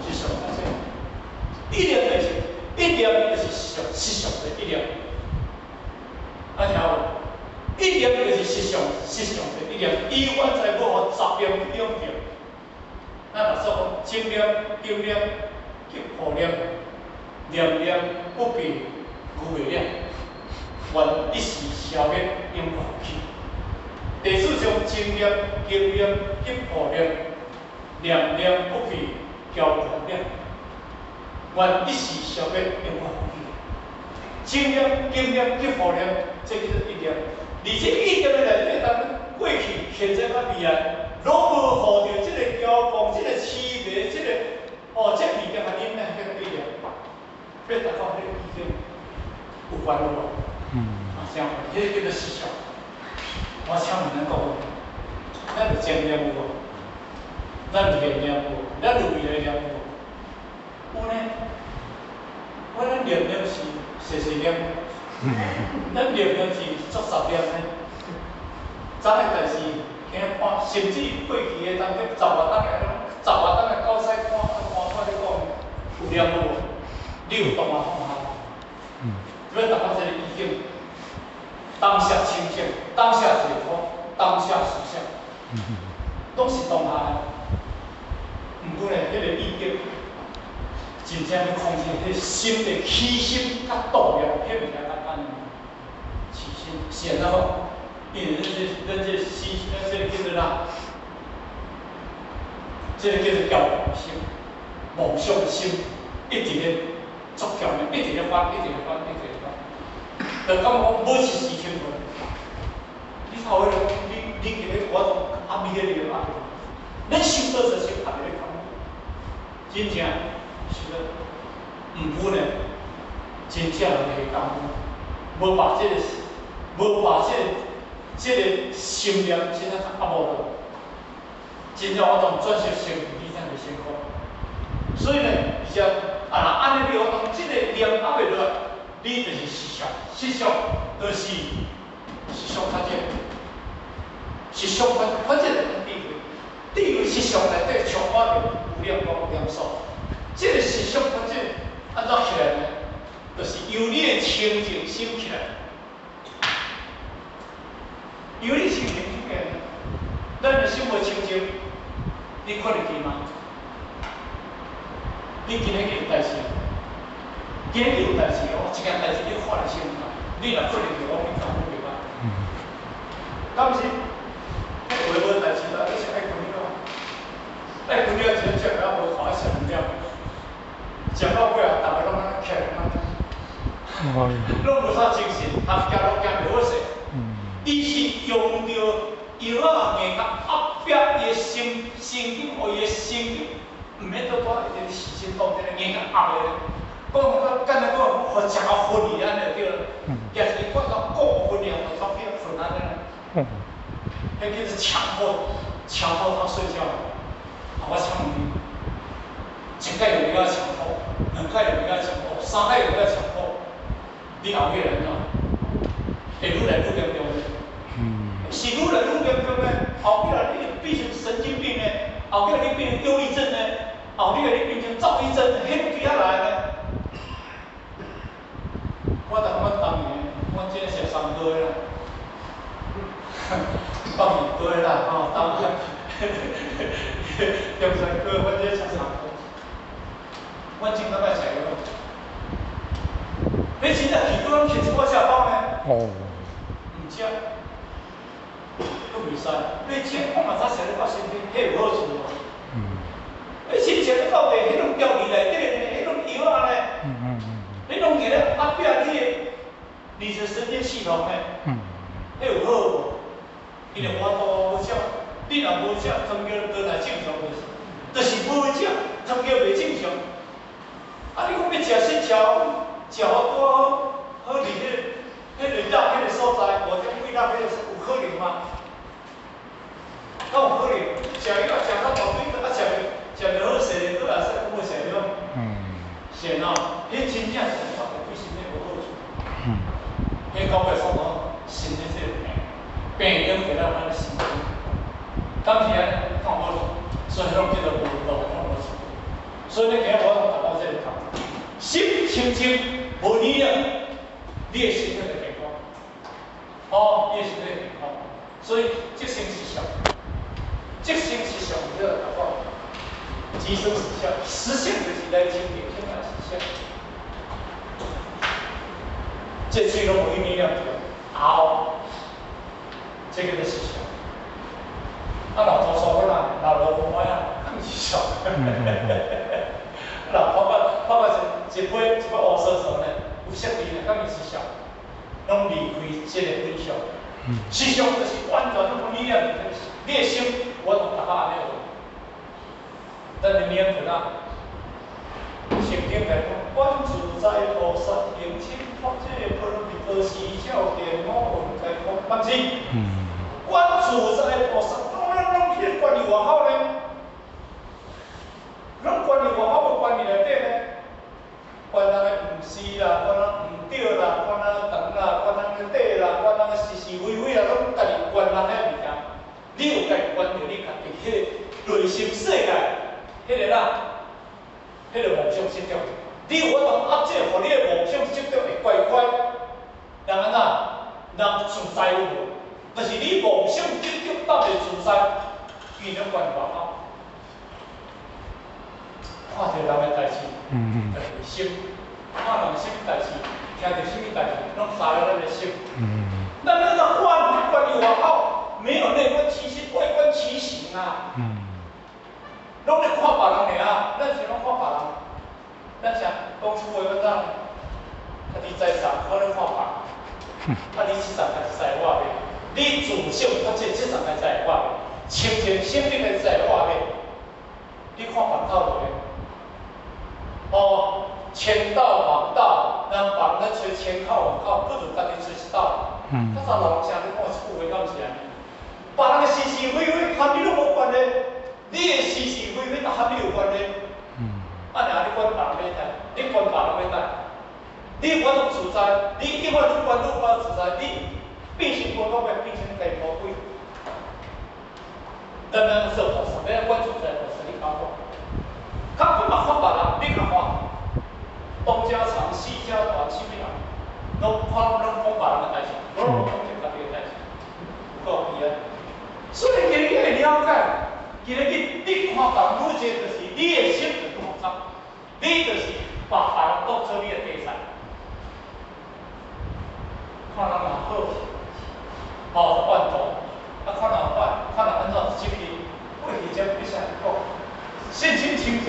實相啊，這一念就是一念就是實相，實相的一念。啊，聽無？一念就是實相，實相的一念，伊完全無予雜念去影響。咱若說講正念、正念、及護念，念念不被愚昧了，願一時消滅，永不復起。第四種正念、經念及護念，念念不被驕狂了，願一時消滅，永不復起。正念、經念及護念，這叫做一念。而這一念的內底，當過去、現在、佮未來，攏無予著這個驕狂、這個痴迷、這個哦，這物件共恁呢叫做一念。欲達到彼個意境，有關無？啊，這樣，彼個叫做實相。我請問咱各位，咱有正念有無？咱有現念有無？咱有未來念有無？有呢。我咱念念是細細念，咱念念是足雜念呢。昨个代誌，今看，甚至過去的當中，十外冬的，十外冬的狗屎看，看出咧講，有念無？你有當下放下？欲達到這個意境，當下清淨，當下解脫，當下實相，攏是當下的。毋過呢，彼個意境，真正欲控制彼個心的起心佮動念，彼毋是簡單的。起心是按怎講？因為咱這心，咱這個叫做啥？這個叫做驕狂心、妄想心，一直咧作強的，一直咧翻，一直咧翻，一直咧翻。就感覺講無一時停落。你頭彼個你記得我還未咧念啊？咱修道就是還未咧講，真正是咧，毋過呢，真正人下功夫，無把這個，無把這個心念真正壓無落。真正我當轉世成你才會辛苦。所以呢，而且啊，若按呢你我當這個念壓袂落來，你就是實相，實相就是實相發展，實相發發展就是智慧，智慧實相內底充滿著無量光、無量壽。這個實相發展按怎起來呢？就是由你的清淨心起來，由你清淨心起來，咱的心無清淨，你看會記嗎？你今日有代誌，今日有代誌哦，一件代誌你看會清嗎？你若看會記，我變講袂歹。敢是？彼話無代誌啦，你是愛睏了，愛睏了，真食了無看食了，食到尾啊，逐个攏按呢起來，攏無啥精神，含行路行袂好勢。伊是用著藥仔硬共壓迫伊的神神經，予伊的神經，毋免拄拄一個時間當這個硬甲壓的。講講簡單講，予食到昏去按呢就對啦。也是看到過分量的照片困按呢啦。彼叫做強迫，強迫他睡覺。啊，我請問你，一擺又欲共強迫，兩擺又欲共強迫，三擺又欲共強迫，你後尾會按怎？會愈來愈嚴重咧。是愈來愈嚴重咧，後尾啊，你會變成神經病咧，後尾你變成憂鬱症咧，後尾你變成躁鬱症，彼對遐來咧。我就感覺當年，我這食三高的啦，放面高的啦，吼，當中山高，我這食三高。我真感覺食藥。你真正氣管攏吃一寡食飽呢？哦。毋食，閣袂使。你食看嘛，早食咧到身體，彼有好處無？你先食咧到底，彼攏調味內底呢，彼攏藥仔呢？彼攏伫咧壓迫你的你的神經系統呢？彼有好無？伊就無法度無食，你若無食，糖尿倒來正常就是，就是無食，糖尿袂正常。啊，你講欲食啥食好，食好拄好，好佇彼個熱彼個所在，5點幾熱彼個有可能嗎？敢有可能？食藥食到大腿，啊食袂食袂好勢，閣會使講欲食藥。是按怎？彼真正是對身體無好處。彼到尾煞講身體這個病，病因佇咱咱的身體，敢是按呢？敢有好處？所以彼攏叫做無路，攏無出。所以你今日我達到這個頭，心清淨無念，你的身體就健康。哦，你的身體健康。所以即生實相，即生實相，你來講，即生實相，實相就是來清淨起來實相。這喙攏無去念念著，喉，這叫做實相。啊，老頭說啦，老羅無愛啊，更是相。老泡泡泡泡一一杯一杯烏趖趖呢，有色味呢，敢是相，攏離開這個本相。實相就是完全攏無念念，你的心，我同大家按呢學。咱的念著啦，聖經來講，觀自在菩薩行深般若波羅蜜多時，照見五蘊皆空，敢是？觀自在菩薩，攏攏攏彼個觀佇外口呢？攏觀佇外口，無觀佇內底呢？觀人的毋是啦，觀人毋對啦，觀人長啦，觀人的短啦，觀人的是是非非啦，攏家己觀人遐物件。你有家己觀著你家己彼個內心世界，彼個啦，彼個夢想執著，你有法度壓制，予你的夢想執著會乖乖，人按怎？人自在有無？就是你夢想執著鬥袂自在，伊攏觀外口，看著人的代誌，就是心；看人啥物代誌，聽著啥物代誌，攏騷擾咱的心。咱那個觀觀於外口，沒有內觀其心，外觀其形啊。攏咧看別人爾，咱是攏看別人。咱啥講出話阮怎？家己在上，我咧看別人。啊，你這層家己知我袂？你自性發這這層家知我袂？清淨心你家知我袂？你看別頭落咧。哦，千道萬道，人別人咧揣千口萬口，不如家己揣一道。較早老人啥咧講一句話，敢毋是按呢？別人的是是非非，和你攏無關係。你的是是非非，和你有關係。啊，爾你管別人欲代，你管別人欲代，你無法度自在，你永遠愈管愈無自在，你變成無講欲變成家魔鬼。咱咱做菩薩，欲管自在菩薩，你敢管？較不嘛看別人，你較看東家長西家短，啥物人，攏看攏講別人的代誌，攏講家己的代誌，有夠悲哀。所以今日愛了解，今日你你看別人愈濟，就是你的心就愈複雜，你就是把別人當做你的題材，看人若好，哦，怨妒，啊，看人壞，看人按怎執去，過去這必須講，信心清淨，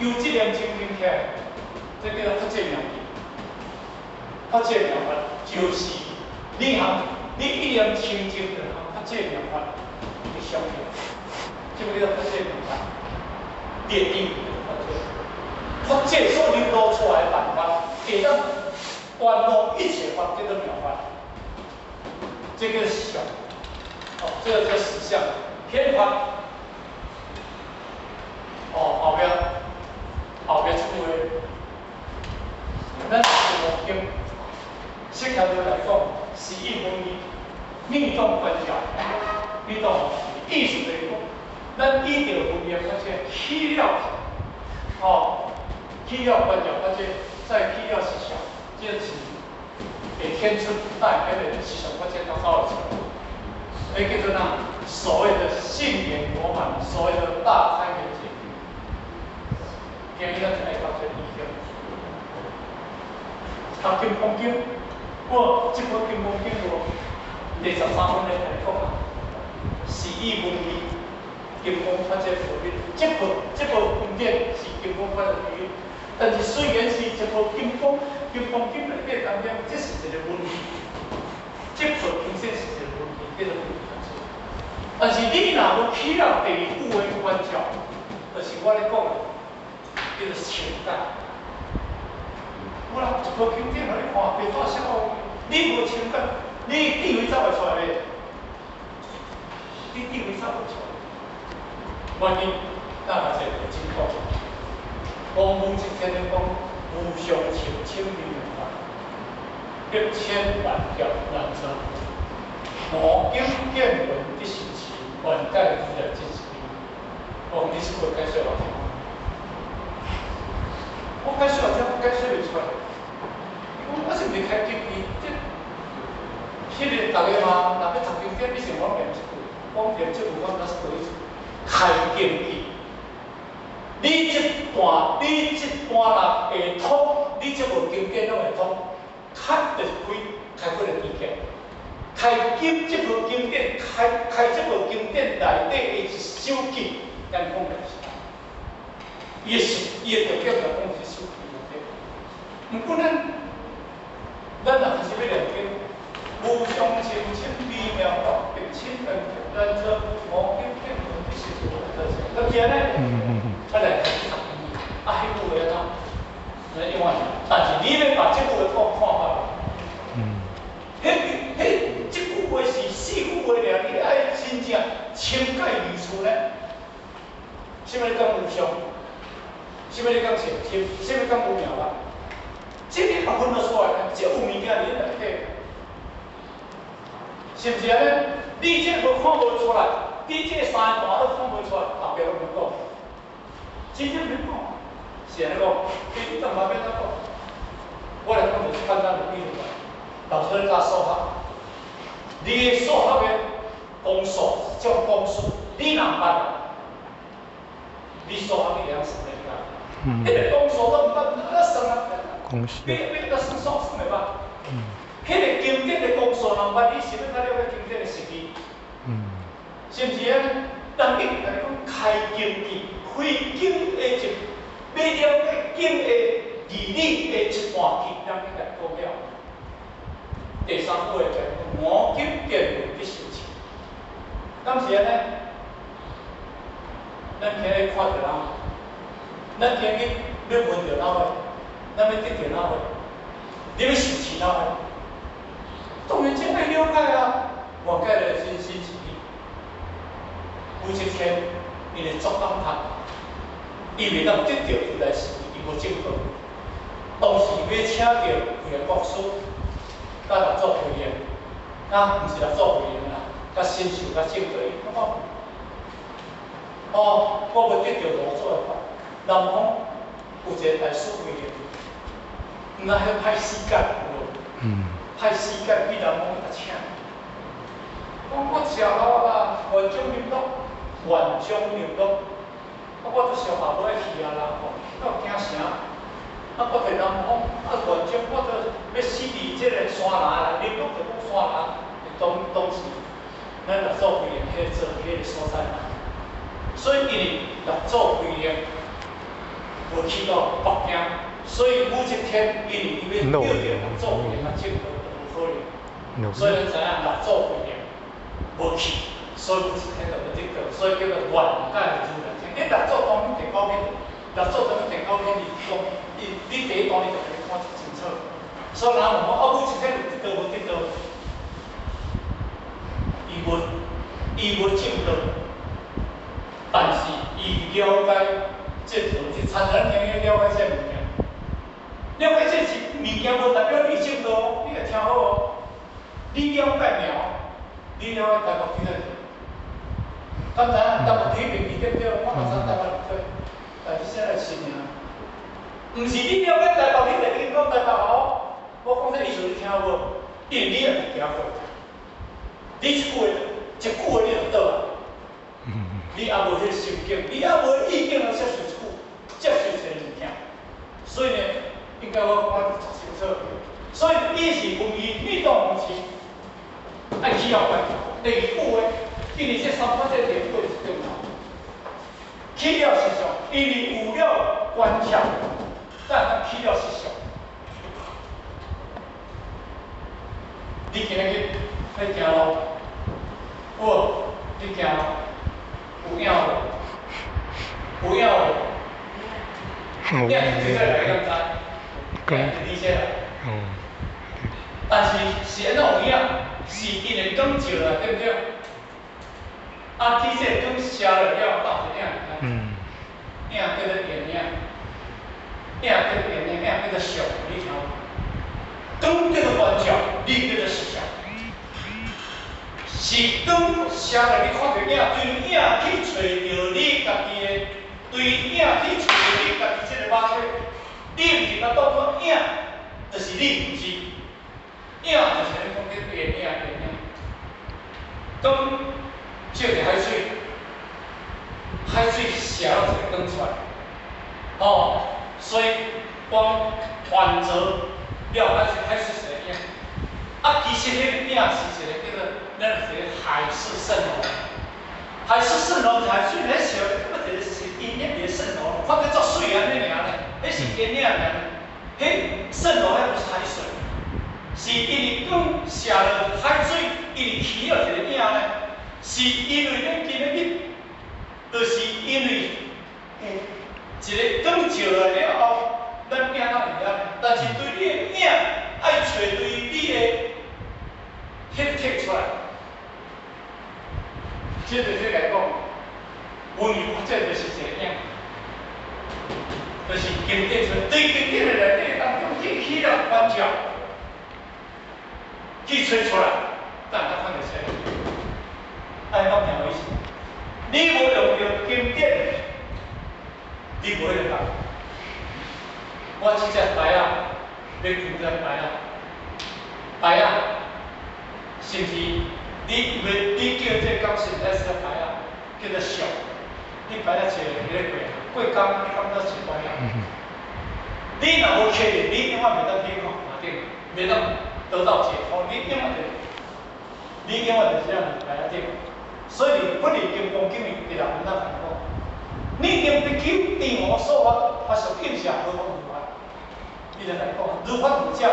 由這念清淨起來，這叫做法界妙諦。法界妙法就是你行，你一念清淨就行法界妙法的相。相去，這个叫做法界办法，你的智慧叫做法界。法界所流露出来的办法，会当观落一切法，叫做妙法。这个是相，哦，这个叫实相，显法。哦，后壁这句话，咱五经，释迦牟来讲，是一分义，密宗观照，密宗意思就是讲，咱依著分别法界起了，哦，起了观照法界，再起了实相，这是会显出带彼个实相法界较走会出来，彼叫做哪？所谓的信缘圆满，所谓的大开眼界。今日咱就爱到这个意境。读《金刚经》，我这部《金刚经》无第13分咧来讲啊，是以文义金刚法界佛语，这部经典是金刚法界佛语，但是虽然是一部金刚经内底当中，这是一个文义，这部经典是一个文义，叫做文义法界。但是你若无起了第二句的观照，就是我咧讲的，叫做情感。有人一部经典予你看，白纸写乌，你无情感，你智慧走袂出来咧。你智慧走袂出来。原因，咱嘛一个真讲，讲武则天咧讲无上甚深微妙法，百千万劫难遭遇。我今见闻得受持，愿解如来真实义。我讲你是会解释偌济？我解释偌济，我解释袂出来。伊讲我是毋是开经义？这，彼个逐个嘛，若欲读经典，你想我念一句，讲念这句，我若是对开经义。你这段若会通，你这部经典拢会通，开就是开开几个字节。开经这部经典，开开这部经典内底的一首偈，咱讲的是，伊的重点来讲是首偈内底。毋过咱若开始欲念经，无上甚深微妙法，百千万劫难遭遇。我今见闻得受持，对不对呢？啊来开始读经，啊，彼句话按怎？那永远，但是你欲把这句话看看法。彼彼这句话是四句话尔，你爱真正深解而出呢？啥物你讲无上？啥物你讲甚深？啥物讲无妙法？这个也分得出来呢？这有物件伫内底，是毋是按呢？你这无看无出来，你这三个段都看无出来，后壁拢免讲，真正免讲，是按呢讲？你干嘛欲按怎讲？我来讲一个简单的比喻，老师咧教数学，你的数学的公数，这种公式，你若毋捌，你数学你会晓算会晓？彼个公数都毋捌，哪算啊？公式。你哪算数算会捌？彼个经典的公数若毋捌，你是欲较了解经典的实义？是毋是按呢？人已经共你讲开经义，开经的一，欲了解经的义理的一段偈，咱已经讲了。第三句就讲我今见闻得受持，敢是按呢？咱今日看著人，咱今日欲闻著哪话，咱欲得著哪话，你欲受持哪话？当然这爱了解啊，愿解的真心实意。武则天伊咧作感叹，伊袂当得著如来实义，伊无证果。当时欲请著惠能国师，佮六祖慧能，啊，毋是六祖慧能啦，佮神秀佮证果，伊讲哦，我欲得著六祖的法，南方有一个大师慧能，毋知彼派使节有无？派使节去南方共请。讲我食老啦，愿将瓔珞，愿将瓔珞，啊，我都烧下尾去啊啦，吼，我惊啥？啊，我佇南方，啊，愿将我都欲死伫这个山林啦，瓔珞就讲山林，当时咱六祖慧能彼个做彼个所在嘛。所以因为六祖慧能无去到北京，所以武则天因为伊欲叫著六祖慧能来证道，就无可能。所以咱知影六祖慧能无去，所以無一體就欲得道，所以叫做願解如來經。你六祖當年第九品，六祖當年第九品，伊講，伊你第一段伊就共你看真清楚。所以人問我，啊，無一體就得道無得道？伊無證道，但是伊了解這道，就親像咱今日了解這物件，了解這是物件，無代表你證道哦，你著聽好哦。你了解爾，你了解台北去佗？敢知影台北去袂記對毋對？我嘛知台北去，但是現在是爾，毋是你了解台北，你就已經講台北哦。我講這意思你聽無？因為你也未行過，你一句話，一句話你就倒啊。你猶無彼個心境，你猶無意境來接受一句，接受一個物件。所以呢，應該我講得足清楚。所以伊是文義，你當是愛起後關。第二句話，因為這三法這第二句是重要。起了實相，因為有了觀察，但起了實相。你今日去欲行路，有無？你行路有影無？有影無？影是佇佗來，你敢知？影是佇這來。但是是按怎有影？是因為光照來，對毋對？啊，去這光射落了，到一影爾。影叫做現影，影叫做現影，影叫做相，你聽無？光叫做觀照，你叫做實相。是光射落，你看著影，對影去揣著你家己的，對影去揣著你家己這個肉體，你毋是共當做影，就是你毋是。影就是咱講的現影，現影。光照佇海水，海水射落一個光出來，哦，所以光反照了海水，海水是個影。啊，其實彼個影是一個叫做咱一個海市蜃樓。海市蜃樓海水咧笑，感覺一個是陰影佇咧蜃樓，看起足媠按呢爾呢，彼是陰影爾呢。彼蜃樓彼毋是海水，是因為光射落海水，因為起了一個影呢。是因為咱今日去，就是因為有一個光照來了後，咱影才會曉。但是對你的影，愛揣對你的彼個體出來。這就是來講，文藝發展就是一個影，就是經典出來，對經典的內底當中去起了觀照，去揣出來，才會當看著這個。按呢講聽有意思。你無用著經典，你無彼個感。我這隻牌仔，欲求這牌仔，牌仔，是毋是？你欲你叫這個感受，還是牌仔叫做相？你牌仔坐佇咧過，過工你感覺是牌仔。你若無確認，你永遠袂當去看看頂，袂當得到解脫。你永遠就，你永遠就是這樣牌仔頂。所以，佛佇金剛經裡第六文仔講，你定比丘知我所發，法相應舍何況如法？伊就來講，如法如教。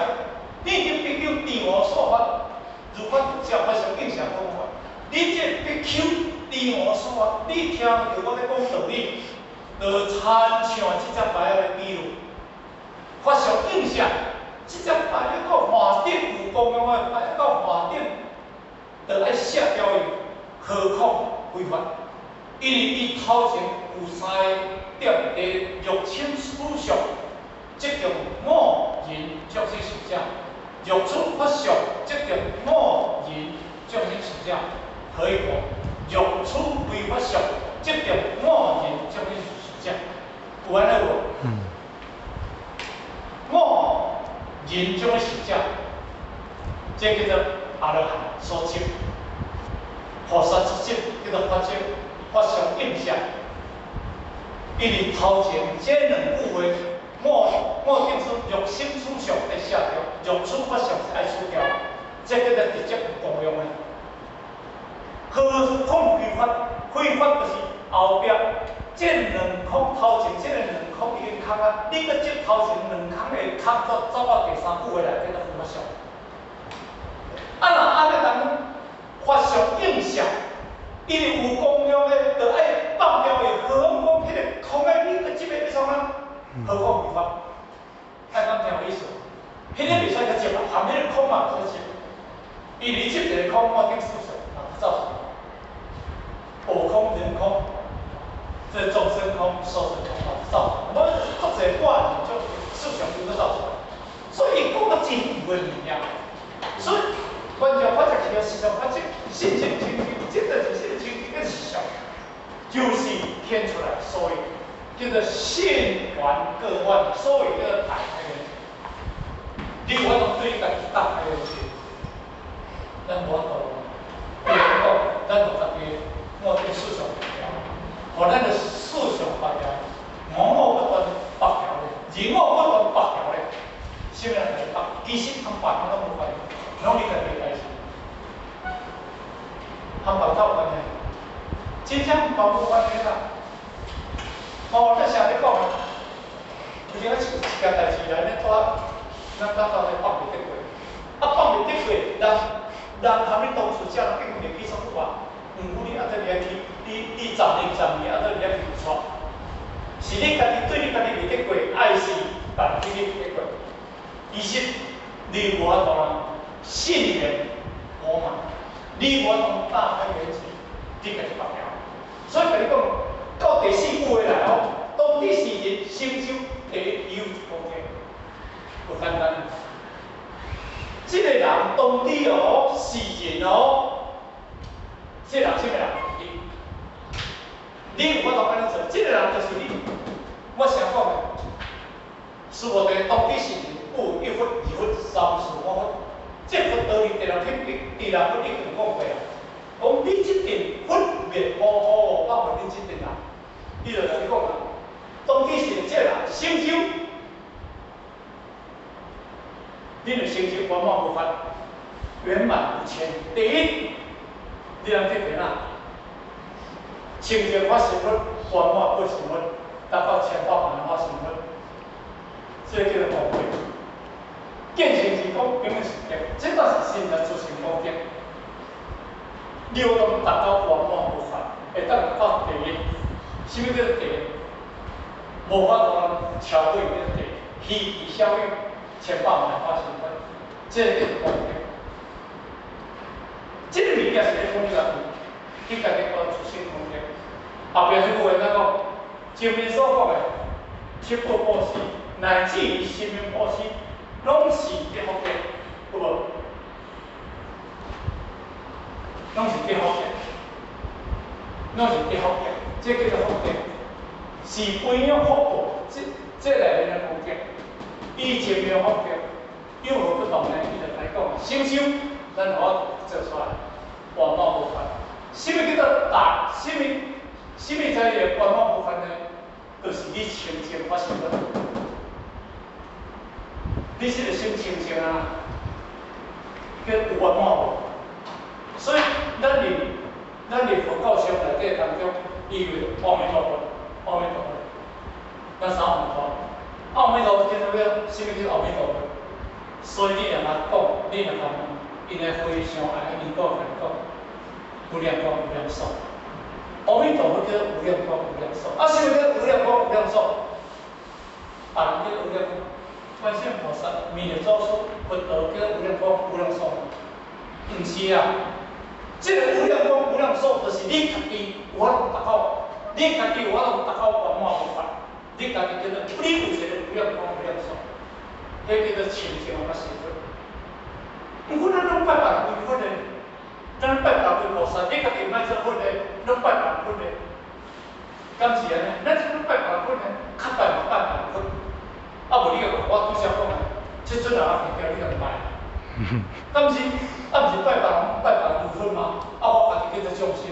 你定比丘知我所發，如法如教，法相應舍何況如法？你這比丘知我所發，你聽著我咧講道理，就親像這隻牌仔咧比喻，法相應舍，這隻牌仔到岸頂有光的牌仔到岸頂，就愛卸掉伊。何況非法？因為伊頭前有三個點，第欲親取相，即叫五人眾生受者；欲處法相，即叫五人眾生受者。何以故？欲處非法相，即叫五人眾生受者。有按呢無？五人眾生受者，這叫做阿羅漢所證。菩薩所證叫做法證，法相應舍。因為頭前這兩句話，五五定說欲心取相愛卸掉，欲處法相是愛除掉，這叫做直接有功用的。何況非法？非法就是後壁這兩空頭前這個兩空已經空啊，你閣這頭前兩空的空，走走到第三句話內叫做非法相。啊，若按呢當講，法相應舍，因為有功用的，就愛放掉伊。何況講彼個空的，你閣執欲創啥？何況無法，愛講聽有意思。彼個袂使閣執啊，含彼個空嘛袂使執。伊你執一個空，我頂思想啊，造成我空人空，這眾生空、壽者空啊，造成。我足濟掛念，就思想就閣造出來。所以伊講得真有的物件，所以觀照法則是思想法則，心性清淨，這個就是清淨的思想，就是顯出來，所以叫做現還各萬，所以叫做大開圓。你有法度對家己大開圓界，咱無法度。比如講，咱予家己我頂思想拔掉，予咱的思想拔掉，我我不斷拔掉咧，人我不斷拔掉咧。啥物人來拔？其實和別人攏無關係，攏你家己的代誌，和別人有關係？真正別無關係啦。哦，咱成日講，有陣一件代誌來，咱拄仔，咱咱到底放袂得過？啊，放袂得過，人人含你當事者，人結婚會記煞久啊？毋過你啊，佇遐去，你10年10年啊，佇遐去有錯？是你家己對你家己袂得過，還是別人對你袂得過？其實你無法度啦，信緣無嘛，你無法度大開圓界，你家己拔掉。所以共你講，到第四句話來哦，當彼時陣成就第一有功德，不簡單。這個人當地哦，是人哦，這個人啥物人？你，你有法度按呢做？這個人就是你。我想講的，師父佇當彼時陣。有一佛、二佛、三四五佛，這佛道理地人天地人佛已經講過啊。講你這陣佛滅無好，包括恁這陣人，伊就共你講啊。當彼時這人成就，恁的成就圓滿無法，圓滿無缺。第一，你通得到哪？清淨法身佛，圓滿不身佛，達到千百萬法身佛，這個叫做功德。見性是講，根本是德，這倒是真正自性功德。你有當達到圓滿無缺，會當達到第一。啥物叫做第一？無法度超過伊個第一，虛其小有，千百萬法身佛，這個叫做功德。這個物件是咧講你家己，你家己講自性功德。後壁彼句話怎講？前面所講的七寶布施，乃至於十面布施。攏是得福德，有無？攏是得福德，攏是得福德，這叫做福德，是培養福報，這這內面的功德，以前面福德有何不同呢？伊就來講，成就咱有法度做出來，圓滿無缺。啥物叫做大？啥物啥物才會圓滿無缺呢？就是你清淨法身佛。你這個心清淨啊，叫有圓滿無？所以咱佇佛教上內底當中，伊有阿彌陀佛，阿彌陀佛，咱三阿彌陀佛，阿彌陀佛叫做啥物叫阿彌陀佛？所以你若講，你若問，𪜶的非常愛因果共你講，無量光無量壽。阿彌陀佛叫做無量光無量壽，啊，啥物叫無量光無量壽？別人叫無量光。觀世音菩薩、彌勒祖師、佛陀叫無量光無量壽，毋是啊！這個無量光無量壽，就是你家己有法度達到，你家己有法度達到圓滿無缺，你家己叫做你有一個無量光無量壽，彼叫做清淨的法身佛。毋過咱攏拜別人為佛的，咱拜別人為菩薩，你家己莫做佛的，攏拜別人佛的，敢是按呢？咱這攏拜別人佛的，較拜嘛拜別人佛。啊，無你個我拄才講的，這陣人啊，叫你共拜，敢毋是？啊，毋是拜別人，拜別人為佛嗎？啊，我家己叫做眾生。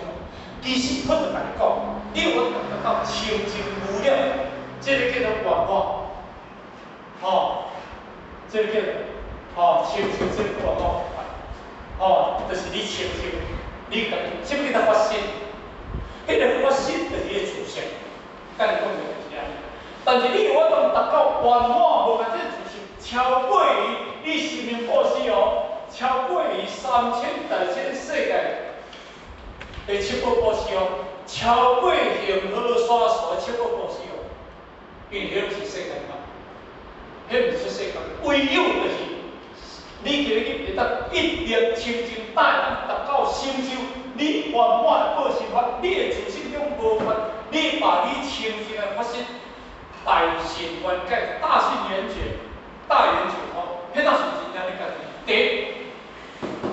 其實佛就共你講，你有法度達到清淨無染，這個叫做圓滿，吼，這個叫做吼清淨這個圓滿，吼，就是你清淨，你家己，啥物叫做發心？彼個發心就是你的自性，佮你講的就是按呢。但是你有法度達到圓滿無共這個自性，超過於你十面布施哦，超過於三千大千世界的第七寶布施哦，超過恆河沙數的七寶布施哦，因為彼是世間法，彼毋是出世間，唯有就是你今日會當一念清淨，會當達到成就，你圓滿的報身法，你的自性中無法，你把你清淨的法身，大信願解，大信圓覺，大圓覺吼，彼當是真正你家己第一，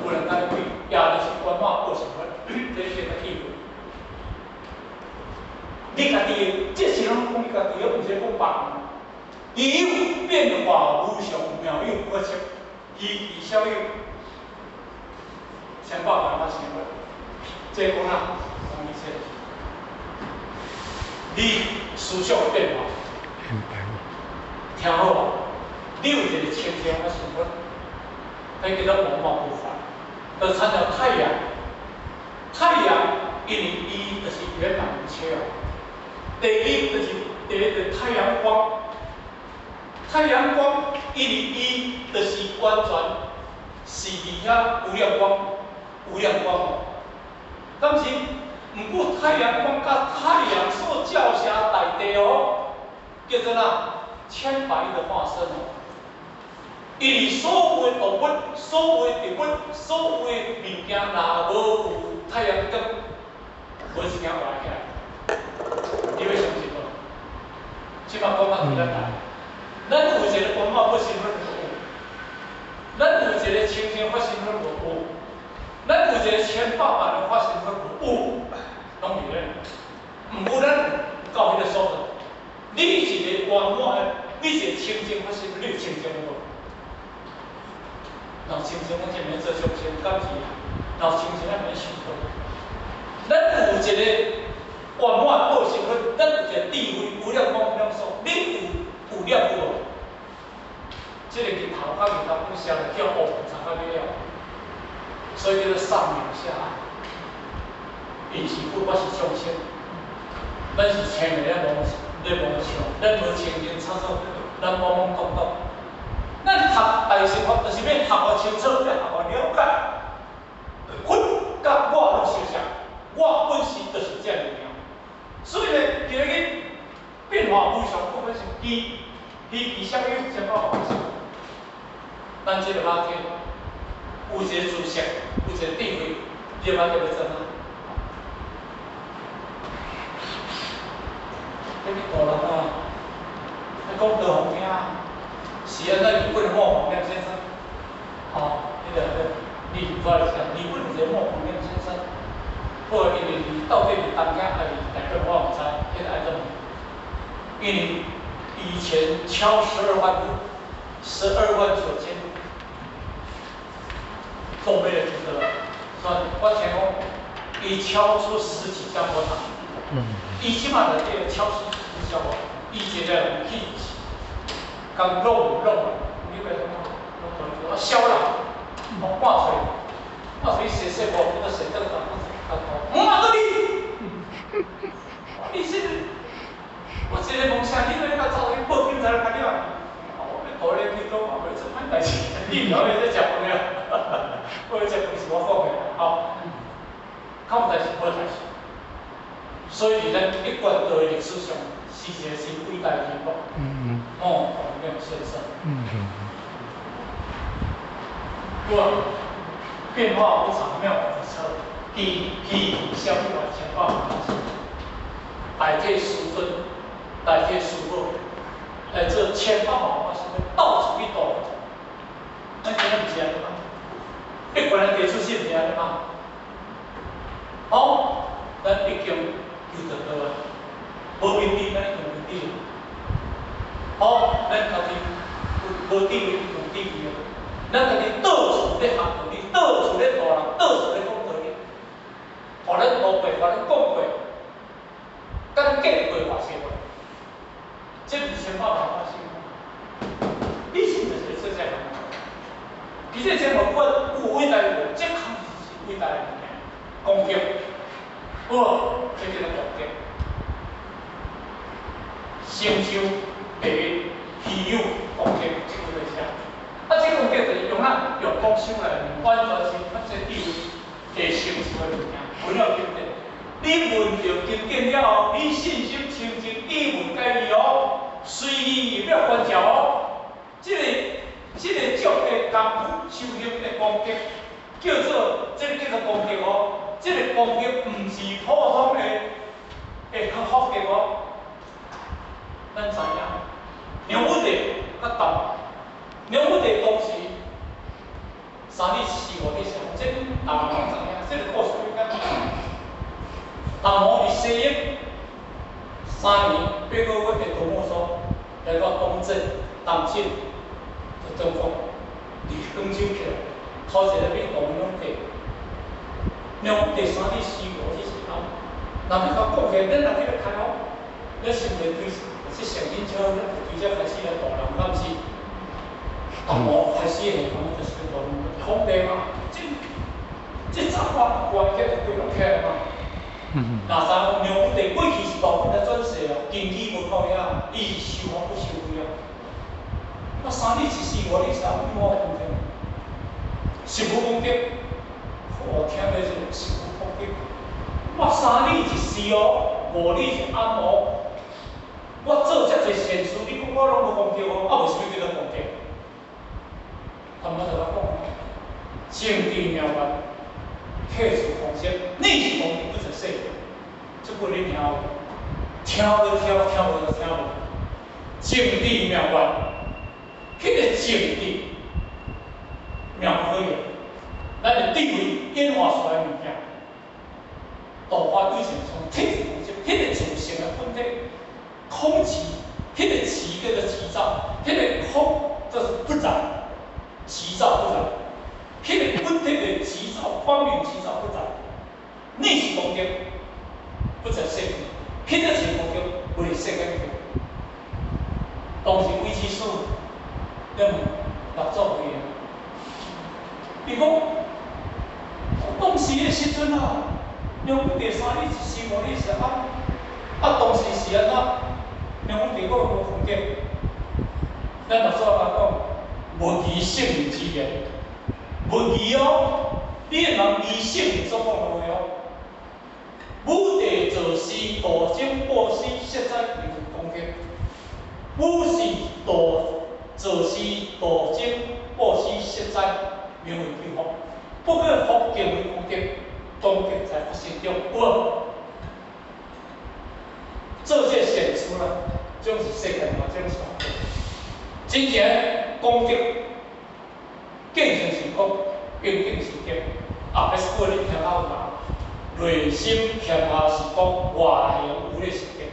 有人來開，也就是圓滿報身法，這是個體會。你家己的，這是攏講你家己的，毋是講別人。伊有變化無常，妙有不可測，虛其小有，千百萬法身法，這講哪？講意思。你思想變化，聽好啊！你有一個清淨的身份，彼叫做無毛不凡，就親像太陽。太陽因為伊就是圓滿一切哦。第一就是第一個太陽光，太陽光因為伊就是完全是佇遐無量光，無量光哦。但是，毋過太陽光佮太陽所照射大地哦，叫做哪？千百億的化身哦。因為所有的動物、所有的植物、所有的物件，若無有太陽光，無一件活起來。你欲相信無？這擺講較簡單。咱有一個圓滿報身佛無？咱有一個清淨法身佛無？咱有一個千百萬的法身佛無？有，攏佇咧。毋過咱到彼個所在，你是一個圓滿的，你是一個清淨法身，你有清淨無？若清淨，咱就免做眾生感知；若清淨，咱免想到。咱有一個圓滿報身佛，咱有一個智慧無量光無量壽，你有有了有無？這個日頭佮日頭講射來叫烏雲插到尾了，所以叫做上明下暗。因是佛，我是眾生，咱是穿的咧無咧無像，咱無清清楚楚，咱懵懵懂懂。咱學大乘法，就是欲學予清楚，欲學予了解。佛佮我攏相像，我本身就是這物件。所以呢，今日變化無常，不管是機、虛其小有，千百萬法身。咱這個肉體有一個知識，有一個智慧，你的肉體欲怎啊？彼個大人啊，咧講道宏兄，是按怎日本的莫宏亮先生，吼，彼個你唔知是啥？日本有一個莫宏亮先生，好啊，因為伊到底是東京還是台北，我毋知，彼個愛怎問？因為以前敲12萬戶，12萬9千戶，都沒人記得了。所以我聽講，伊敲出十幾家佛堂，伊這擺內底敲出十幾家佛，伊一個人去共弄弄，你袂怎麼？弄弄痟人，我看出來，看出來洗洗無，叫做洗轉來，毋嘛閣你，你是，我一個夢想，你欲共走去報警察來共你啊！我欲投咧去倒嘛袂做歹代誌，你毋曉咧食飯了，我咧食飯是我講的，吼，較有代誌無代誌，所以咱一貫道的歷史上是一個真偉大的人物，莫宏亮先生。對，變化無常，妙不可測，虛虛小有千百萬法身，大體師尊，大體師母，來做千百萬法身，到處去度。咱今仔毋是按呢嗎？一貫的地出世毋是按呢嗎？好，咱已經求著道啊，無明智，咱已經有智慧。好，咱家己有無智慧，有智慧啊。咱家己到處咧學道理，到處咧度人，到處咧講道理，予咱度過，予咱講過，咱見過嘛是無？這毋是千百萬法身嗎？你是毋是做這項？其實這無管有偉大無，這確實是偉大的物件，功德。好，這叫做功德。成就第一，稀有功德，這個就是啥？啊，這個功德就是用咱用講修來，完全是咱這智慧會成就的物件，無了經典。你聞著經典了後，你信心清淨，意無介意哦，隨意入了觀照哦。這個種的功夫修行的功德，叫做這個叫做功德哦。這個功德毋是普通的的福德哦。咱知影，梁武帝佮陳，梁武帝當時3日4五日時，這大家攏知影，這個故事較簡單。陳王佇西域3年8個月的度母所來到東鎮、東晉，就中國佇廣州起來，頭一個變梁武帝。梁武帝3日4五日時候，若欲共講起來，咱若去咧開講，咱是毋是對這聖經超，咱就對這開始來大人敢是？陳王開始的講就是大人皇帝嘛，這雜話關起來就規攏起來嘛。若知講梁武帝過去是大本來轉世哦，根基無夠遐，伊是修福不修慧啊。啊，3日一四五日三，你我講聽，是無功德，我聽的是是無功德。我3日一時哦，5日一暗哦，我做遮濟善事，你講我攏無功德哦，啊無啥物叫做功德？他們就來講，正知妙願，體是空性，你是功德不在世。這句你聽有？聽無聽，聽無就聽無。正知妙願，彼個正知妙可以，咱的智慧演化出來物件，道法對象從體是空性，彼個自性的本體，空寂，彼個寂叫做寂照，彼個空就是不染，寂照不染，彼個本體的寂照，光明寂照不染，你是功德。不在世間，彼個是功德，無佇世間去。當時韦之師，你問六祖回應，伊講，當時的時陣啊，梁武帝3日一時五日是暗，啊當時是按怎？梁武帝閣無功德，咱六祖來講，無疑聖人之言，無疑哦，你會通疑聖人所講的話哦。武帝造施度眾布施，實在名為功德。武是度造施度眾布施，實在名為求福。不過福敬為功德，功德在佛心中。有無？做這善事啦，總是世間嘛，總是福德。真正功德，見性是福，明鏡是德。啊，彼句你聽到有無？內心謙下是講外形有咧是德。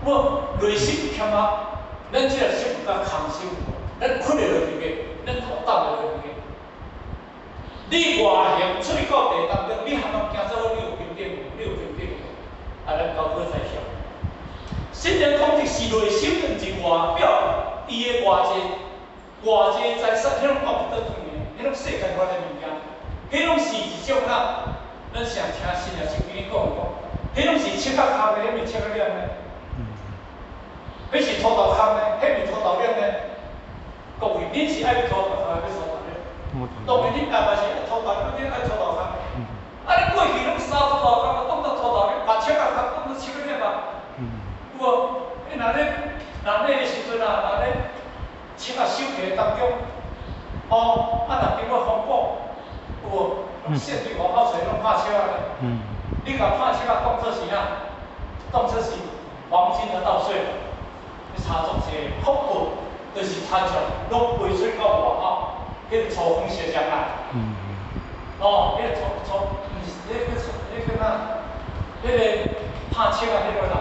無內心謙下，咱這個心較空心，咱困會落去個，咱頭抌會落去個。你外形出去到地當中，你含通行做你有平等無？你有平等無？啊，咱高考在想，聖人功德是內心，毋是外表。伊的外在外在財產，彼攏看不倒轉的，彼攏世間法的物件，彼攏是一種啊。咱常聽新也是跟你講講，彼攏是切仔空的，彼毋是切仔點的。彼是土豆空的，彼毋是土豆點的。各位，恁是愛欲土豆空，抑欲土豆點？當然，恁阿嘛是愛土豆點，恁愛土豆空。啊，你過去攏燒土豆空，當做土豆點，把切仔空當做切仔點啊？有無？你若咧，若咧的時陣啊，若咧切仔收起當中，哦，啊，若經過風暴，有無？攏雪地外口揣攏拍切仔咧。你共拍切仔當做是啥？當做是黃金的稻穗，你差足濟，福報就是親像攏飛出到外口，彼個粗黃色啥啊？哦，彼個粗粗，毋是，彼個粗，彼個啥？彼個拍切仔彼個啦，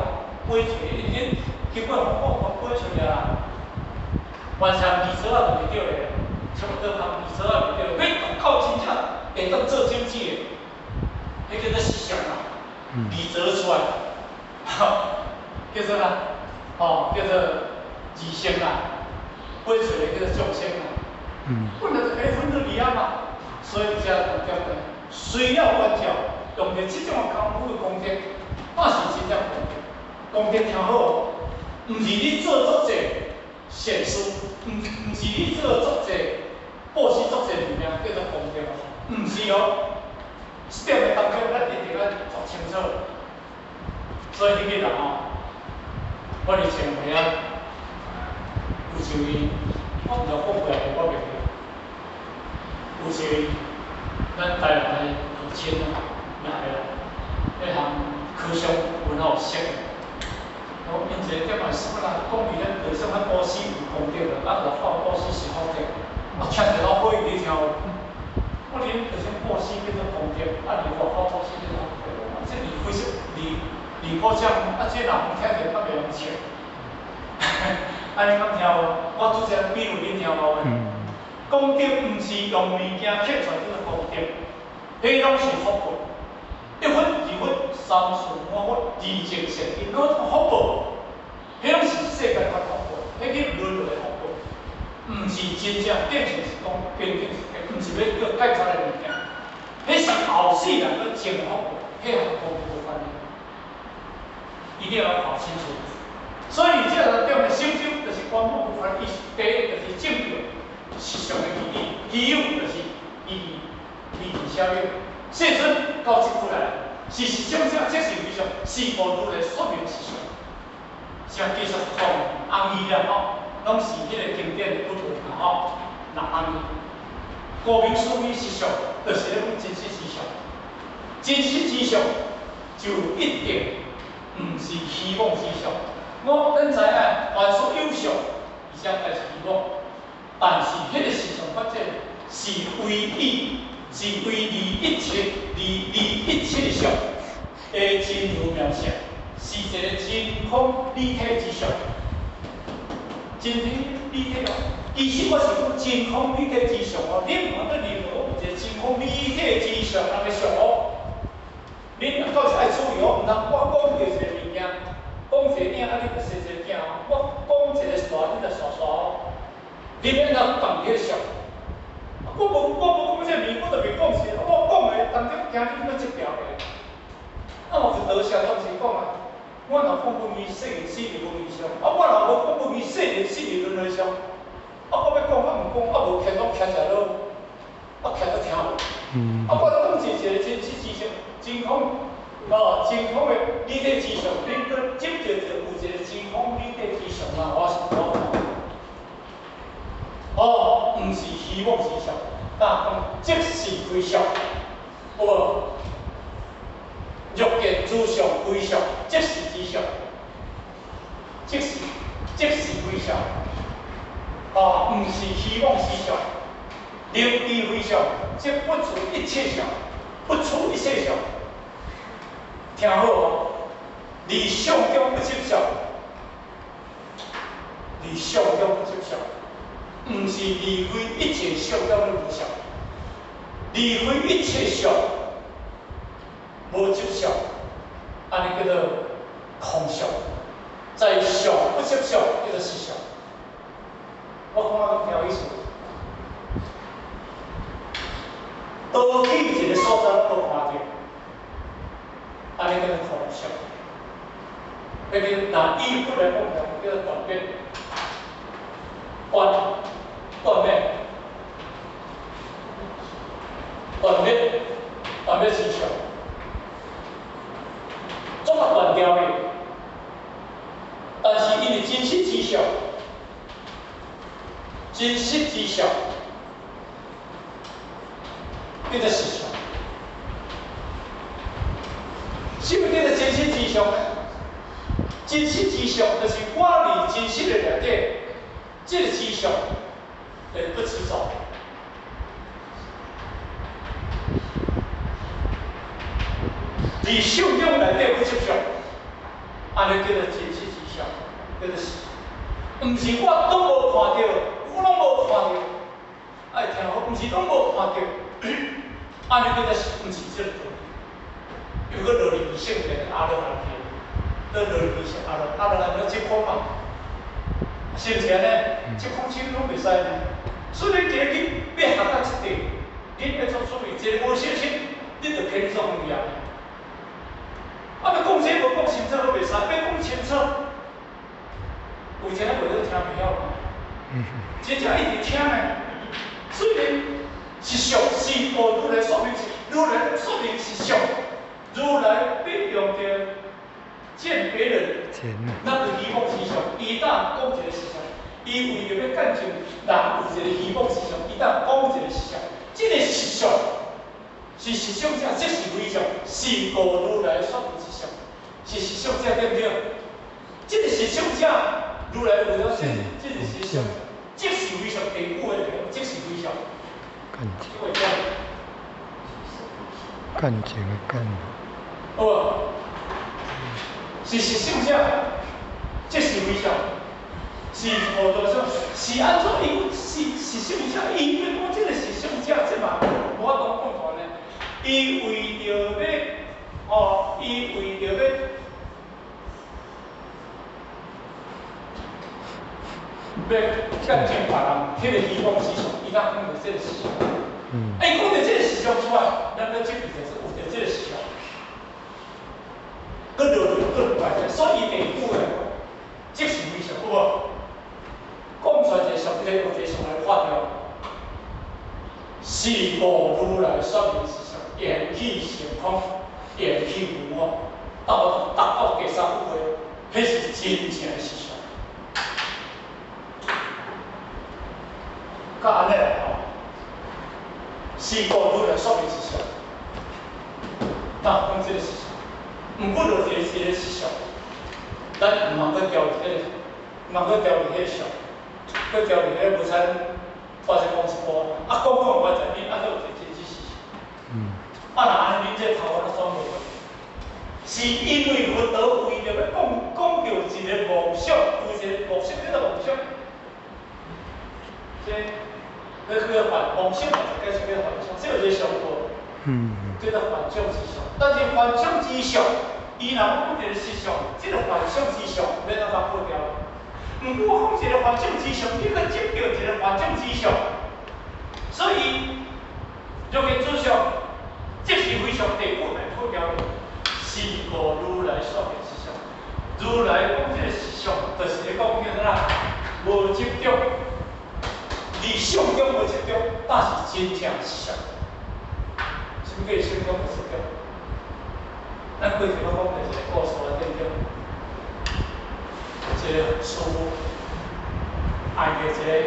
飛出去，因經過風暴，飛出來啦。完全二索仔就袂著咧，差不多通二索仔袂著，彼到真正會當做種子的，彼叫做思想啦，二折出來，叫做啥？吼，叫做二性啦，飛出來叫做眾生啦。本來就可以分做二啊嘛，所以遮強調的，需要觀照，用著這種功夫的功德，那是真正功德。功德聽好，毋是你做足濟善事，毋是你做足濟布施足濟物件叫做功德哦，毋是哦。這點的當中，咱一定愛做清楚。所以彼日吼，我佇前尾仔有一位，我毋知講過來，我袂記。有一位咱台南的老親啊來啦，彼項科商阮有識的。我因一個點來什麼啦？講伊咱和尚咱布施有功德啦，啊，若發布施是福德。啊，聽者老好伊咧聽。我恁和尚布施變做功德，啊，你外口布施變做福德。啊，這離非常離離譜這，啊，這人聽著較袂用笑。按呢敢聽無？我拄則比喻恁聽無？功德毋是用物件刻出來叫做功德，彼攏是福報。一佛二佛三世五佛二淨善根，攏福報。彼攏是世間法福報，彼叫輪迴福報，毋是真正變成是講變成是，毋是欲叫解決的物件。彼是後世人閣種的福報，彼和功德無關係。一定要搞清楚。所以這個點的成就，就是觀無無法意思。第一就是證得實相的義理，疑有就是義義義小有。世尊到這句來，是實相者，即是非相，是故如來說明實相。像繼續講紅義啦吼，攏是彼個經典的句文啦吼。那紅義，顧名思義實相，就是咧講真實之相。真實之相就一定毋是虛妄之相。我咱知影，凡所有相，而且才是虛妄。但是彼個實相法則是唯一，是唯離一切、離離一切相的真如妙相，是一個真空理體之相。真空理體哦，其實我是講真空理體之相哦，你毋通閣認為我有一個真空理體之相人的相哦。恁若到時愛注意哦，毋通我講著一個物件，講一個影，啊你就生一個囝哦。我講一個煞，你就煞煞哦。你欲按怎放彼個相？我無講這個物，我就袂講是，我講的當中驚你閣執著的。啊，嘛是多謝當時講啊，我若講無疑世人死伫無疑相，啊，我若無講無疑世人死伫輪迴相，啊，我欲講我毋講，啊，無徛攏徛遮落，啊，徛都聽無。啊，我講是一個真實之相，真空，哦，真空的理體之相，恁閣執著著有一個真空理體之相啊，我是我。哦，毋是虛妄之相，但講即是非相，有無？若見諸相非相，即是之相，即是即是非相，哦，毋是虛妄之相，能知非相，即不出一切相，不出一切相。聽好哦，離相中不執相，離相中不執相，毋是離開一切相中的無相，離開一切相，無執相，按呢叫做空相，在相不執相，叫做實相。我講啊，聽有意思。倒去一個所在攏無看著，按呢叫做空相。彼個若以佛來講，叫做斷滅，斷斷滅，斷滅，斷滅思想，總啊斷掉的。但是因為真實之相，真實之相，叫做實相。什麼叫做真實之相呢？真實之相就是我佇真實的內底，這個之相就是不執著。佇相中內底不執著，按呢叫做真實之相，叫做實。毋是我攏無看著，我攏無看著，愛聽好，毋是攏無看著，按呢叫做實，毋是這個道理。又閣落入聖殿阿羅漢去，閣落入聖阿羅阿羅漢就執空嘛，是毋是按呢？執空手攏袂使呢。所以你今日欲學到這塊，你欲做出來，一个無小心，你就偏爽去啊。啊，欲講這無講清楚，閣袂使，欲講清楚，有一个話你聽袂曉嘛？真正一直聽呢。雖然是相是無如來說明是，如來說明實相，如來必用著見別人那個虛妄之相，伊當講一個實相，伊為著欲見證人有一個虛妄之相，伊當講一個實相，這個實相是實相者，即是非相，是故如來說明實相，是實相者對毋對？這個實相者，如來為了這個實相，即是非相，第五個即是非相。感情。感情的感。好無？是實相者，即是非相，是何多相？是按怎？伊是實相者，伊欲講這個實相者，這嘛無法度講出來呢。伊為著欲，哦，伊為著欲，欲見證別人，彼個虛妄之相，伊才講著這個實相。伊講著這個實相出來，咱咧這邊就是有著這個實相。閣落去，閣來者，所以第五個即是非相，有無？講出來一個相，一個用一個相來破掉。是故如來說明實相，緣起性空，緣起無我，到達到第三句話，彼是真正的實相。佮按呢來吼，是故如來說明實相，那講這個實相。毋過就一個一個實相，咱毋通閣掉入彼個，毋通閣掉入彼個相，閣掉入彼個無產，或者講一寡，啊講講我知恁按怎有一個真實事實。啊若按呢，恁這頭髮攏轉無過。是因為佛陀為著欲講講著一個妄想，有一個妄想叫做妄想。這彼叫做幻妄想嘛，就解釋叫做幻想，這有一個相無？叫做幻想之相。但是幻想之相，伊若講一個實相，這個幻想之相欲按怎破掉？毋過我講一個幻想之相，你閣執著一個幻想之相，所以若見諸相，即是非相第五來破掉。是故如來說明實相，如來講這個實相，就是咧講叫做啥？無執著，佇相中無執著，但是真正實相。啥物叫相中無執著？咱過去攏講過一個故事啊，對毋對？一個師父愛著一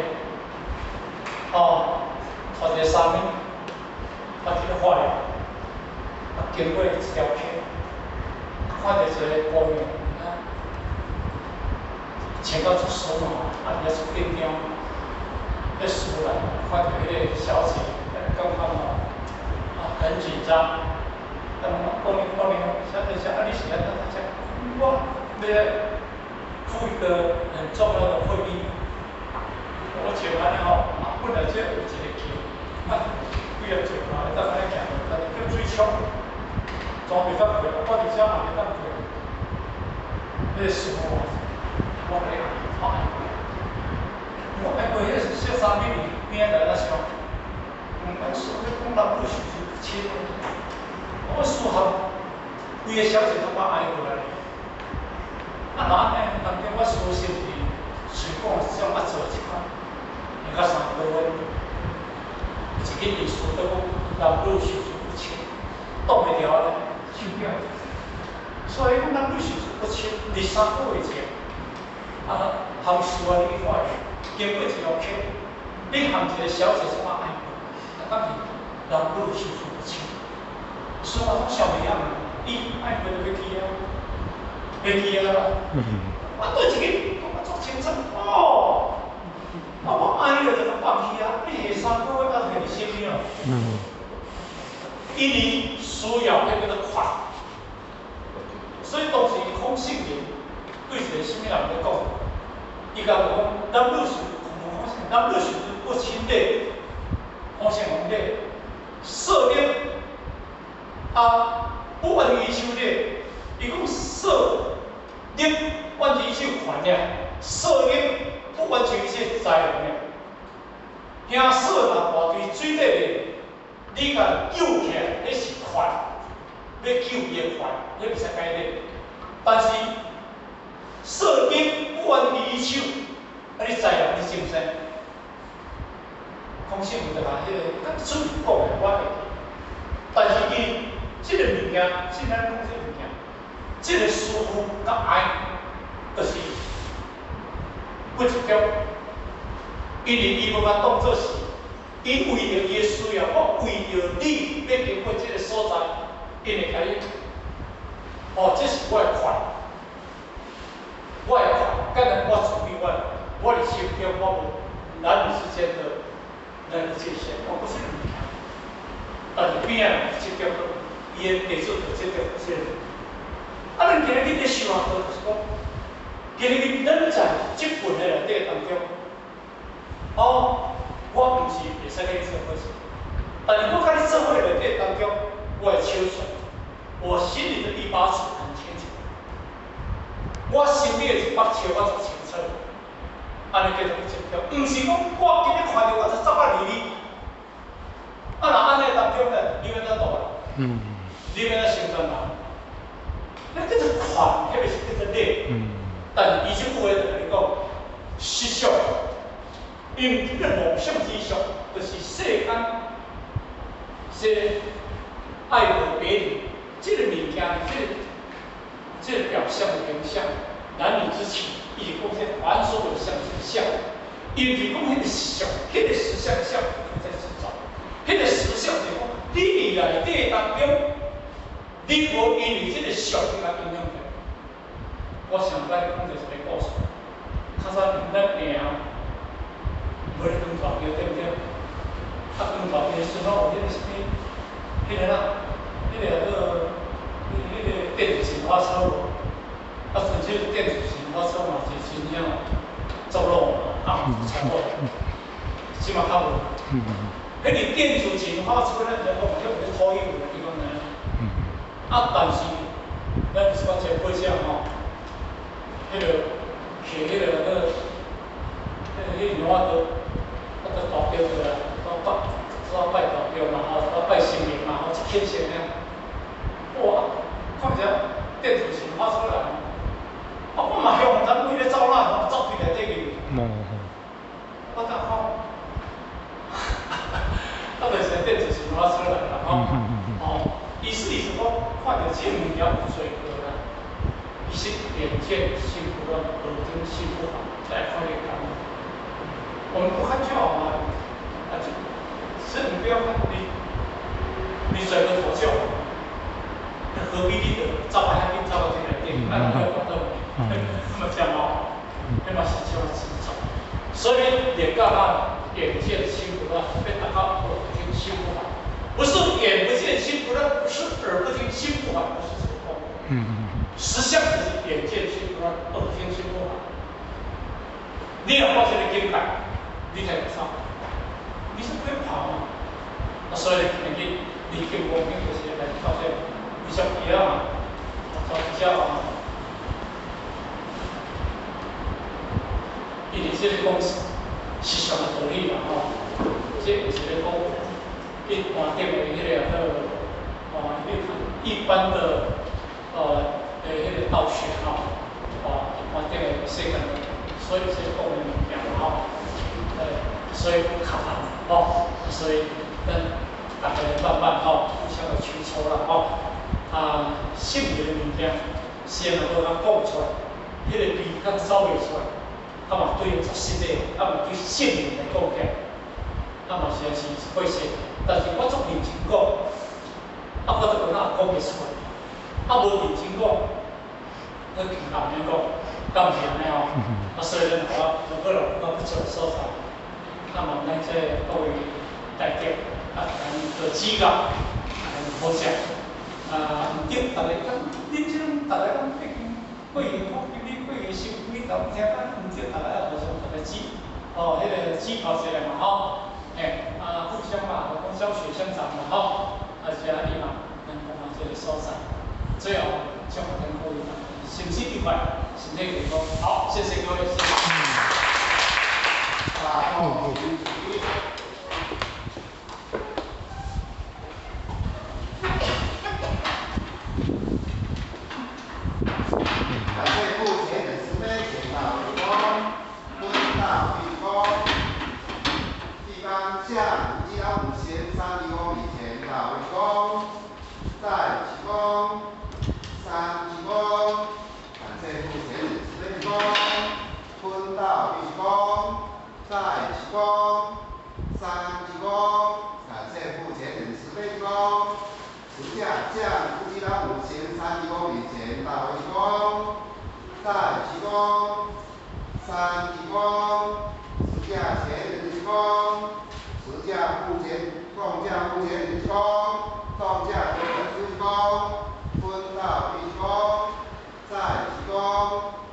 個，哦，脫一個衫物，啊，去咧化療，啊，經過一條溪，看著一個姑娘，啊，穿到足時髦，啊，伊也足緊張，彼師父來看著彼個小姐，感覺吼，啊，很緊張。啊，講咧講咧，小姐小，啊，你是按怎這？我欲來赴一個很重要的會議，我穿按呢吼，啊，本來這有一個橋，啊，幾下石頭會當按呢行，但是叫水沖，全袂當過，我佇遮也袂當過。彼個師父，我共你講，我愛過，我愛過，彼個小衫物邊仔來咱想，阮師父講男女授受不親，我師父規個小姐攏我愛過來。啊，若按呢，當中我師父是毋是想講像我做這款，會到3個月，一個意思都講男女授受不親，擋袂牢咧，受了。所以講男女授受不親，佇3個月前，啊，含師父你去看伊，經過一條溪，你含一個小姐怎啊愛過？啊，敢是男女授受不親？師父攏笑袂曉，伊愛過就欲去啊，欲去啊！我對一个講甲足清楚哦，啊，我愛你就共放棄啊！你下3個月啊，下是啥物哦？因為需要彼叫做快，所以當時孔聖人對一個啥物人咧講，伊共講男女授孔聖男女授受不親咧，孔聖人咧，色力啊，不願意手咧，伊講色力完全一切權力，色力不完全一切財能力。兄色若跋佇水底面，你共救起來，彼是權，欲救伊的權，彼袂使解咧。但是色力不完全一手，啊，你財能你精神，孔聖人就共彼个出面講的，我會記。但是佮愛，就是不執著，因為伊無共當做是，伊為著伊的需要，我為著你欲經過這个所在，𪜶會共你，哦，這是我的權，我的權，敢若我處理我的，我佇心中我無男女之間的那個界限，我不是物件，但是邊仔執著，伊的地主就執著這个。啊，咱今日去咧想啊，就是講，今日咱在這份的內底當中，哦，我毋是會使共你做伙事，但是我共你做伙內底當中，我的手出，我心裡的一把尺很清楚，我心裡的一把尺我就清楚，按呢叫做執著，毋是講我今日看著我就走啊離你，啊若按呢當中咧，你欲按怎度啊？你欲按怎成全人？那叫做權，彼个是叫做禮。但是伊這句話就共你講，實相，因為這個夢想之相，就是世間，這愛河別離，這個物件，這個表象的形象，男女之情，伊是講這凡所有相是相，伊毋是講彼個相，彼個實相相在執著，彼個實相就是講，你佇內底當中。你無因為這個相去共影響著。我上擺講著一個故事，較早咱行，無咧扛大轎對毋對？啊，扛大轎的時陣，有彼個啥物，彼个啦，彼个叫做，彼个電子型花車無？啊，純粹電子型花車嘛是真正作老嘛，啊，錯誤，這馬較無。彼個電子型花車咱就講，彼個土有的地方呢。啊，但是咱是講這個過程吼，彼个騎彼个個，彼個牛仔刀，啊，就大轎過來，我拜，我拜大轎嘛吼，我拜神明嘛吼，一虔誠的，哇，看一下電子型發出來，啊，我嘛向咱彼个走啦，走去內底去。我當看，啊，就是電子型發出來啦吼，哦。意思是講，看著這物件有罪過啦，其實眼見心不亂，耳聽心不煩，才會看得講。我們不看就好嘛，啊，就，是你不要看，你甩個頭就好，何必你得走啊遐緊，走到這內底，啊，不要看到，那麼講哦，那麼是叫執著。所以連到那眼見心不亂，欲達到耳聽心不煩。不是眼不見心不亂，不是耳不聽心不煩，不是這個。實相就是眼見心不亂，耳聽心不煩。你若發這個境界，你才會走，你是不會跑嘛。啊，所以你去，你去光明就是來到這，你像魚仔嘛，做魚仔嘛。因為這個講是啥物道理啦吼？這毋是咧講。一般的彼个叫哦，一般的彼个道學吼，哦，一般的世間，所以這講的物件吼，所以較難吼，所以咱大家慢慢吼，互相的切磋啦吼，啊，心靈的物件先能夠較講出來，彼个味較走袂出來，啊嘛對實實的，啊嘛對性靈來講起來，啊嘛實在是一回事。但是我足認真講，啊，我就感覺講袂出來，啊，無認真講，我聽人咧講，敢毋是按呢吼？啊，所以咱我如果我不錯所在，啊嘛咱這各位大德，啊，咱做指教，啊，好食，啊，毋對，逐个講，恁這種逐个講北京貴人，我今日貴人心，你都聽啊，毋對，逐个也互相逐个指，哦，彼个指教一下嘛吼，嘿。啊，互相嘛，講教學相長嘛，吼，啊是按呢嘛，咱講到這個所在，最後祝福恁各位身心愉快，身體健康，好，謝謝各位。謝謝。感謝父前人慈悲，前道為光，本道為光，地方下一老五先三一公里前道為光，再一公，三一公，一躬，三鞠躬，感謝負責人慈悲鞠躬。持架將夫妻老母行三鞠躬禮，前倒一躬，再鞠躬，三鞠躬，持架前人鞠躬，持架負責動駕負責人鞠躬，動駕負責人鞠躬，分道一鞠躬，再鞠躬。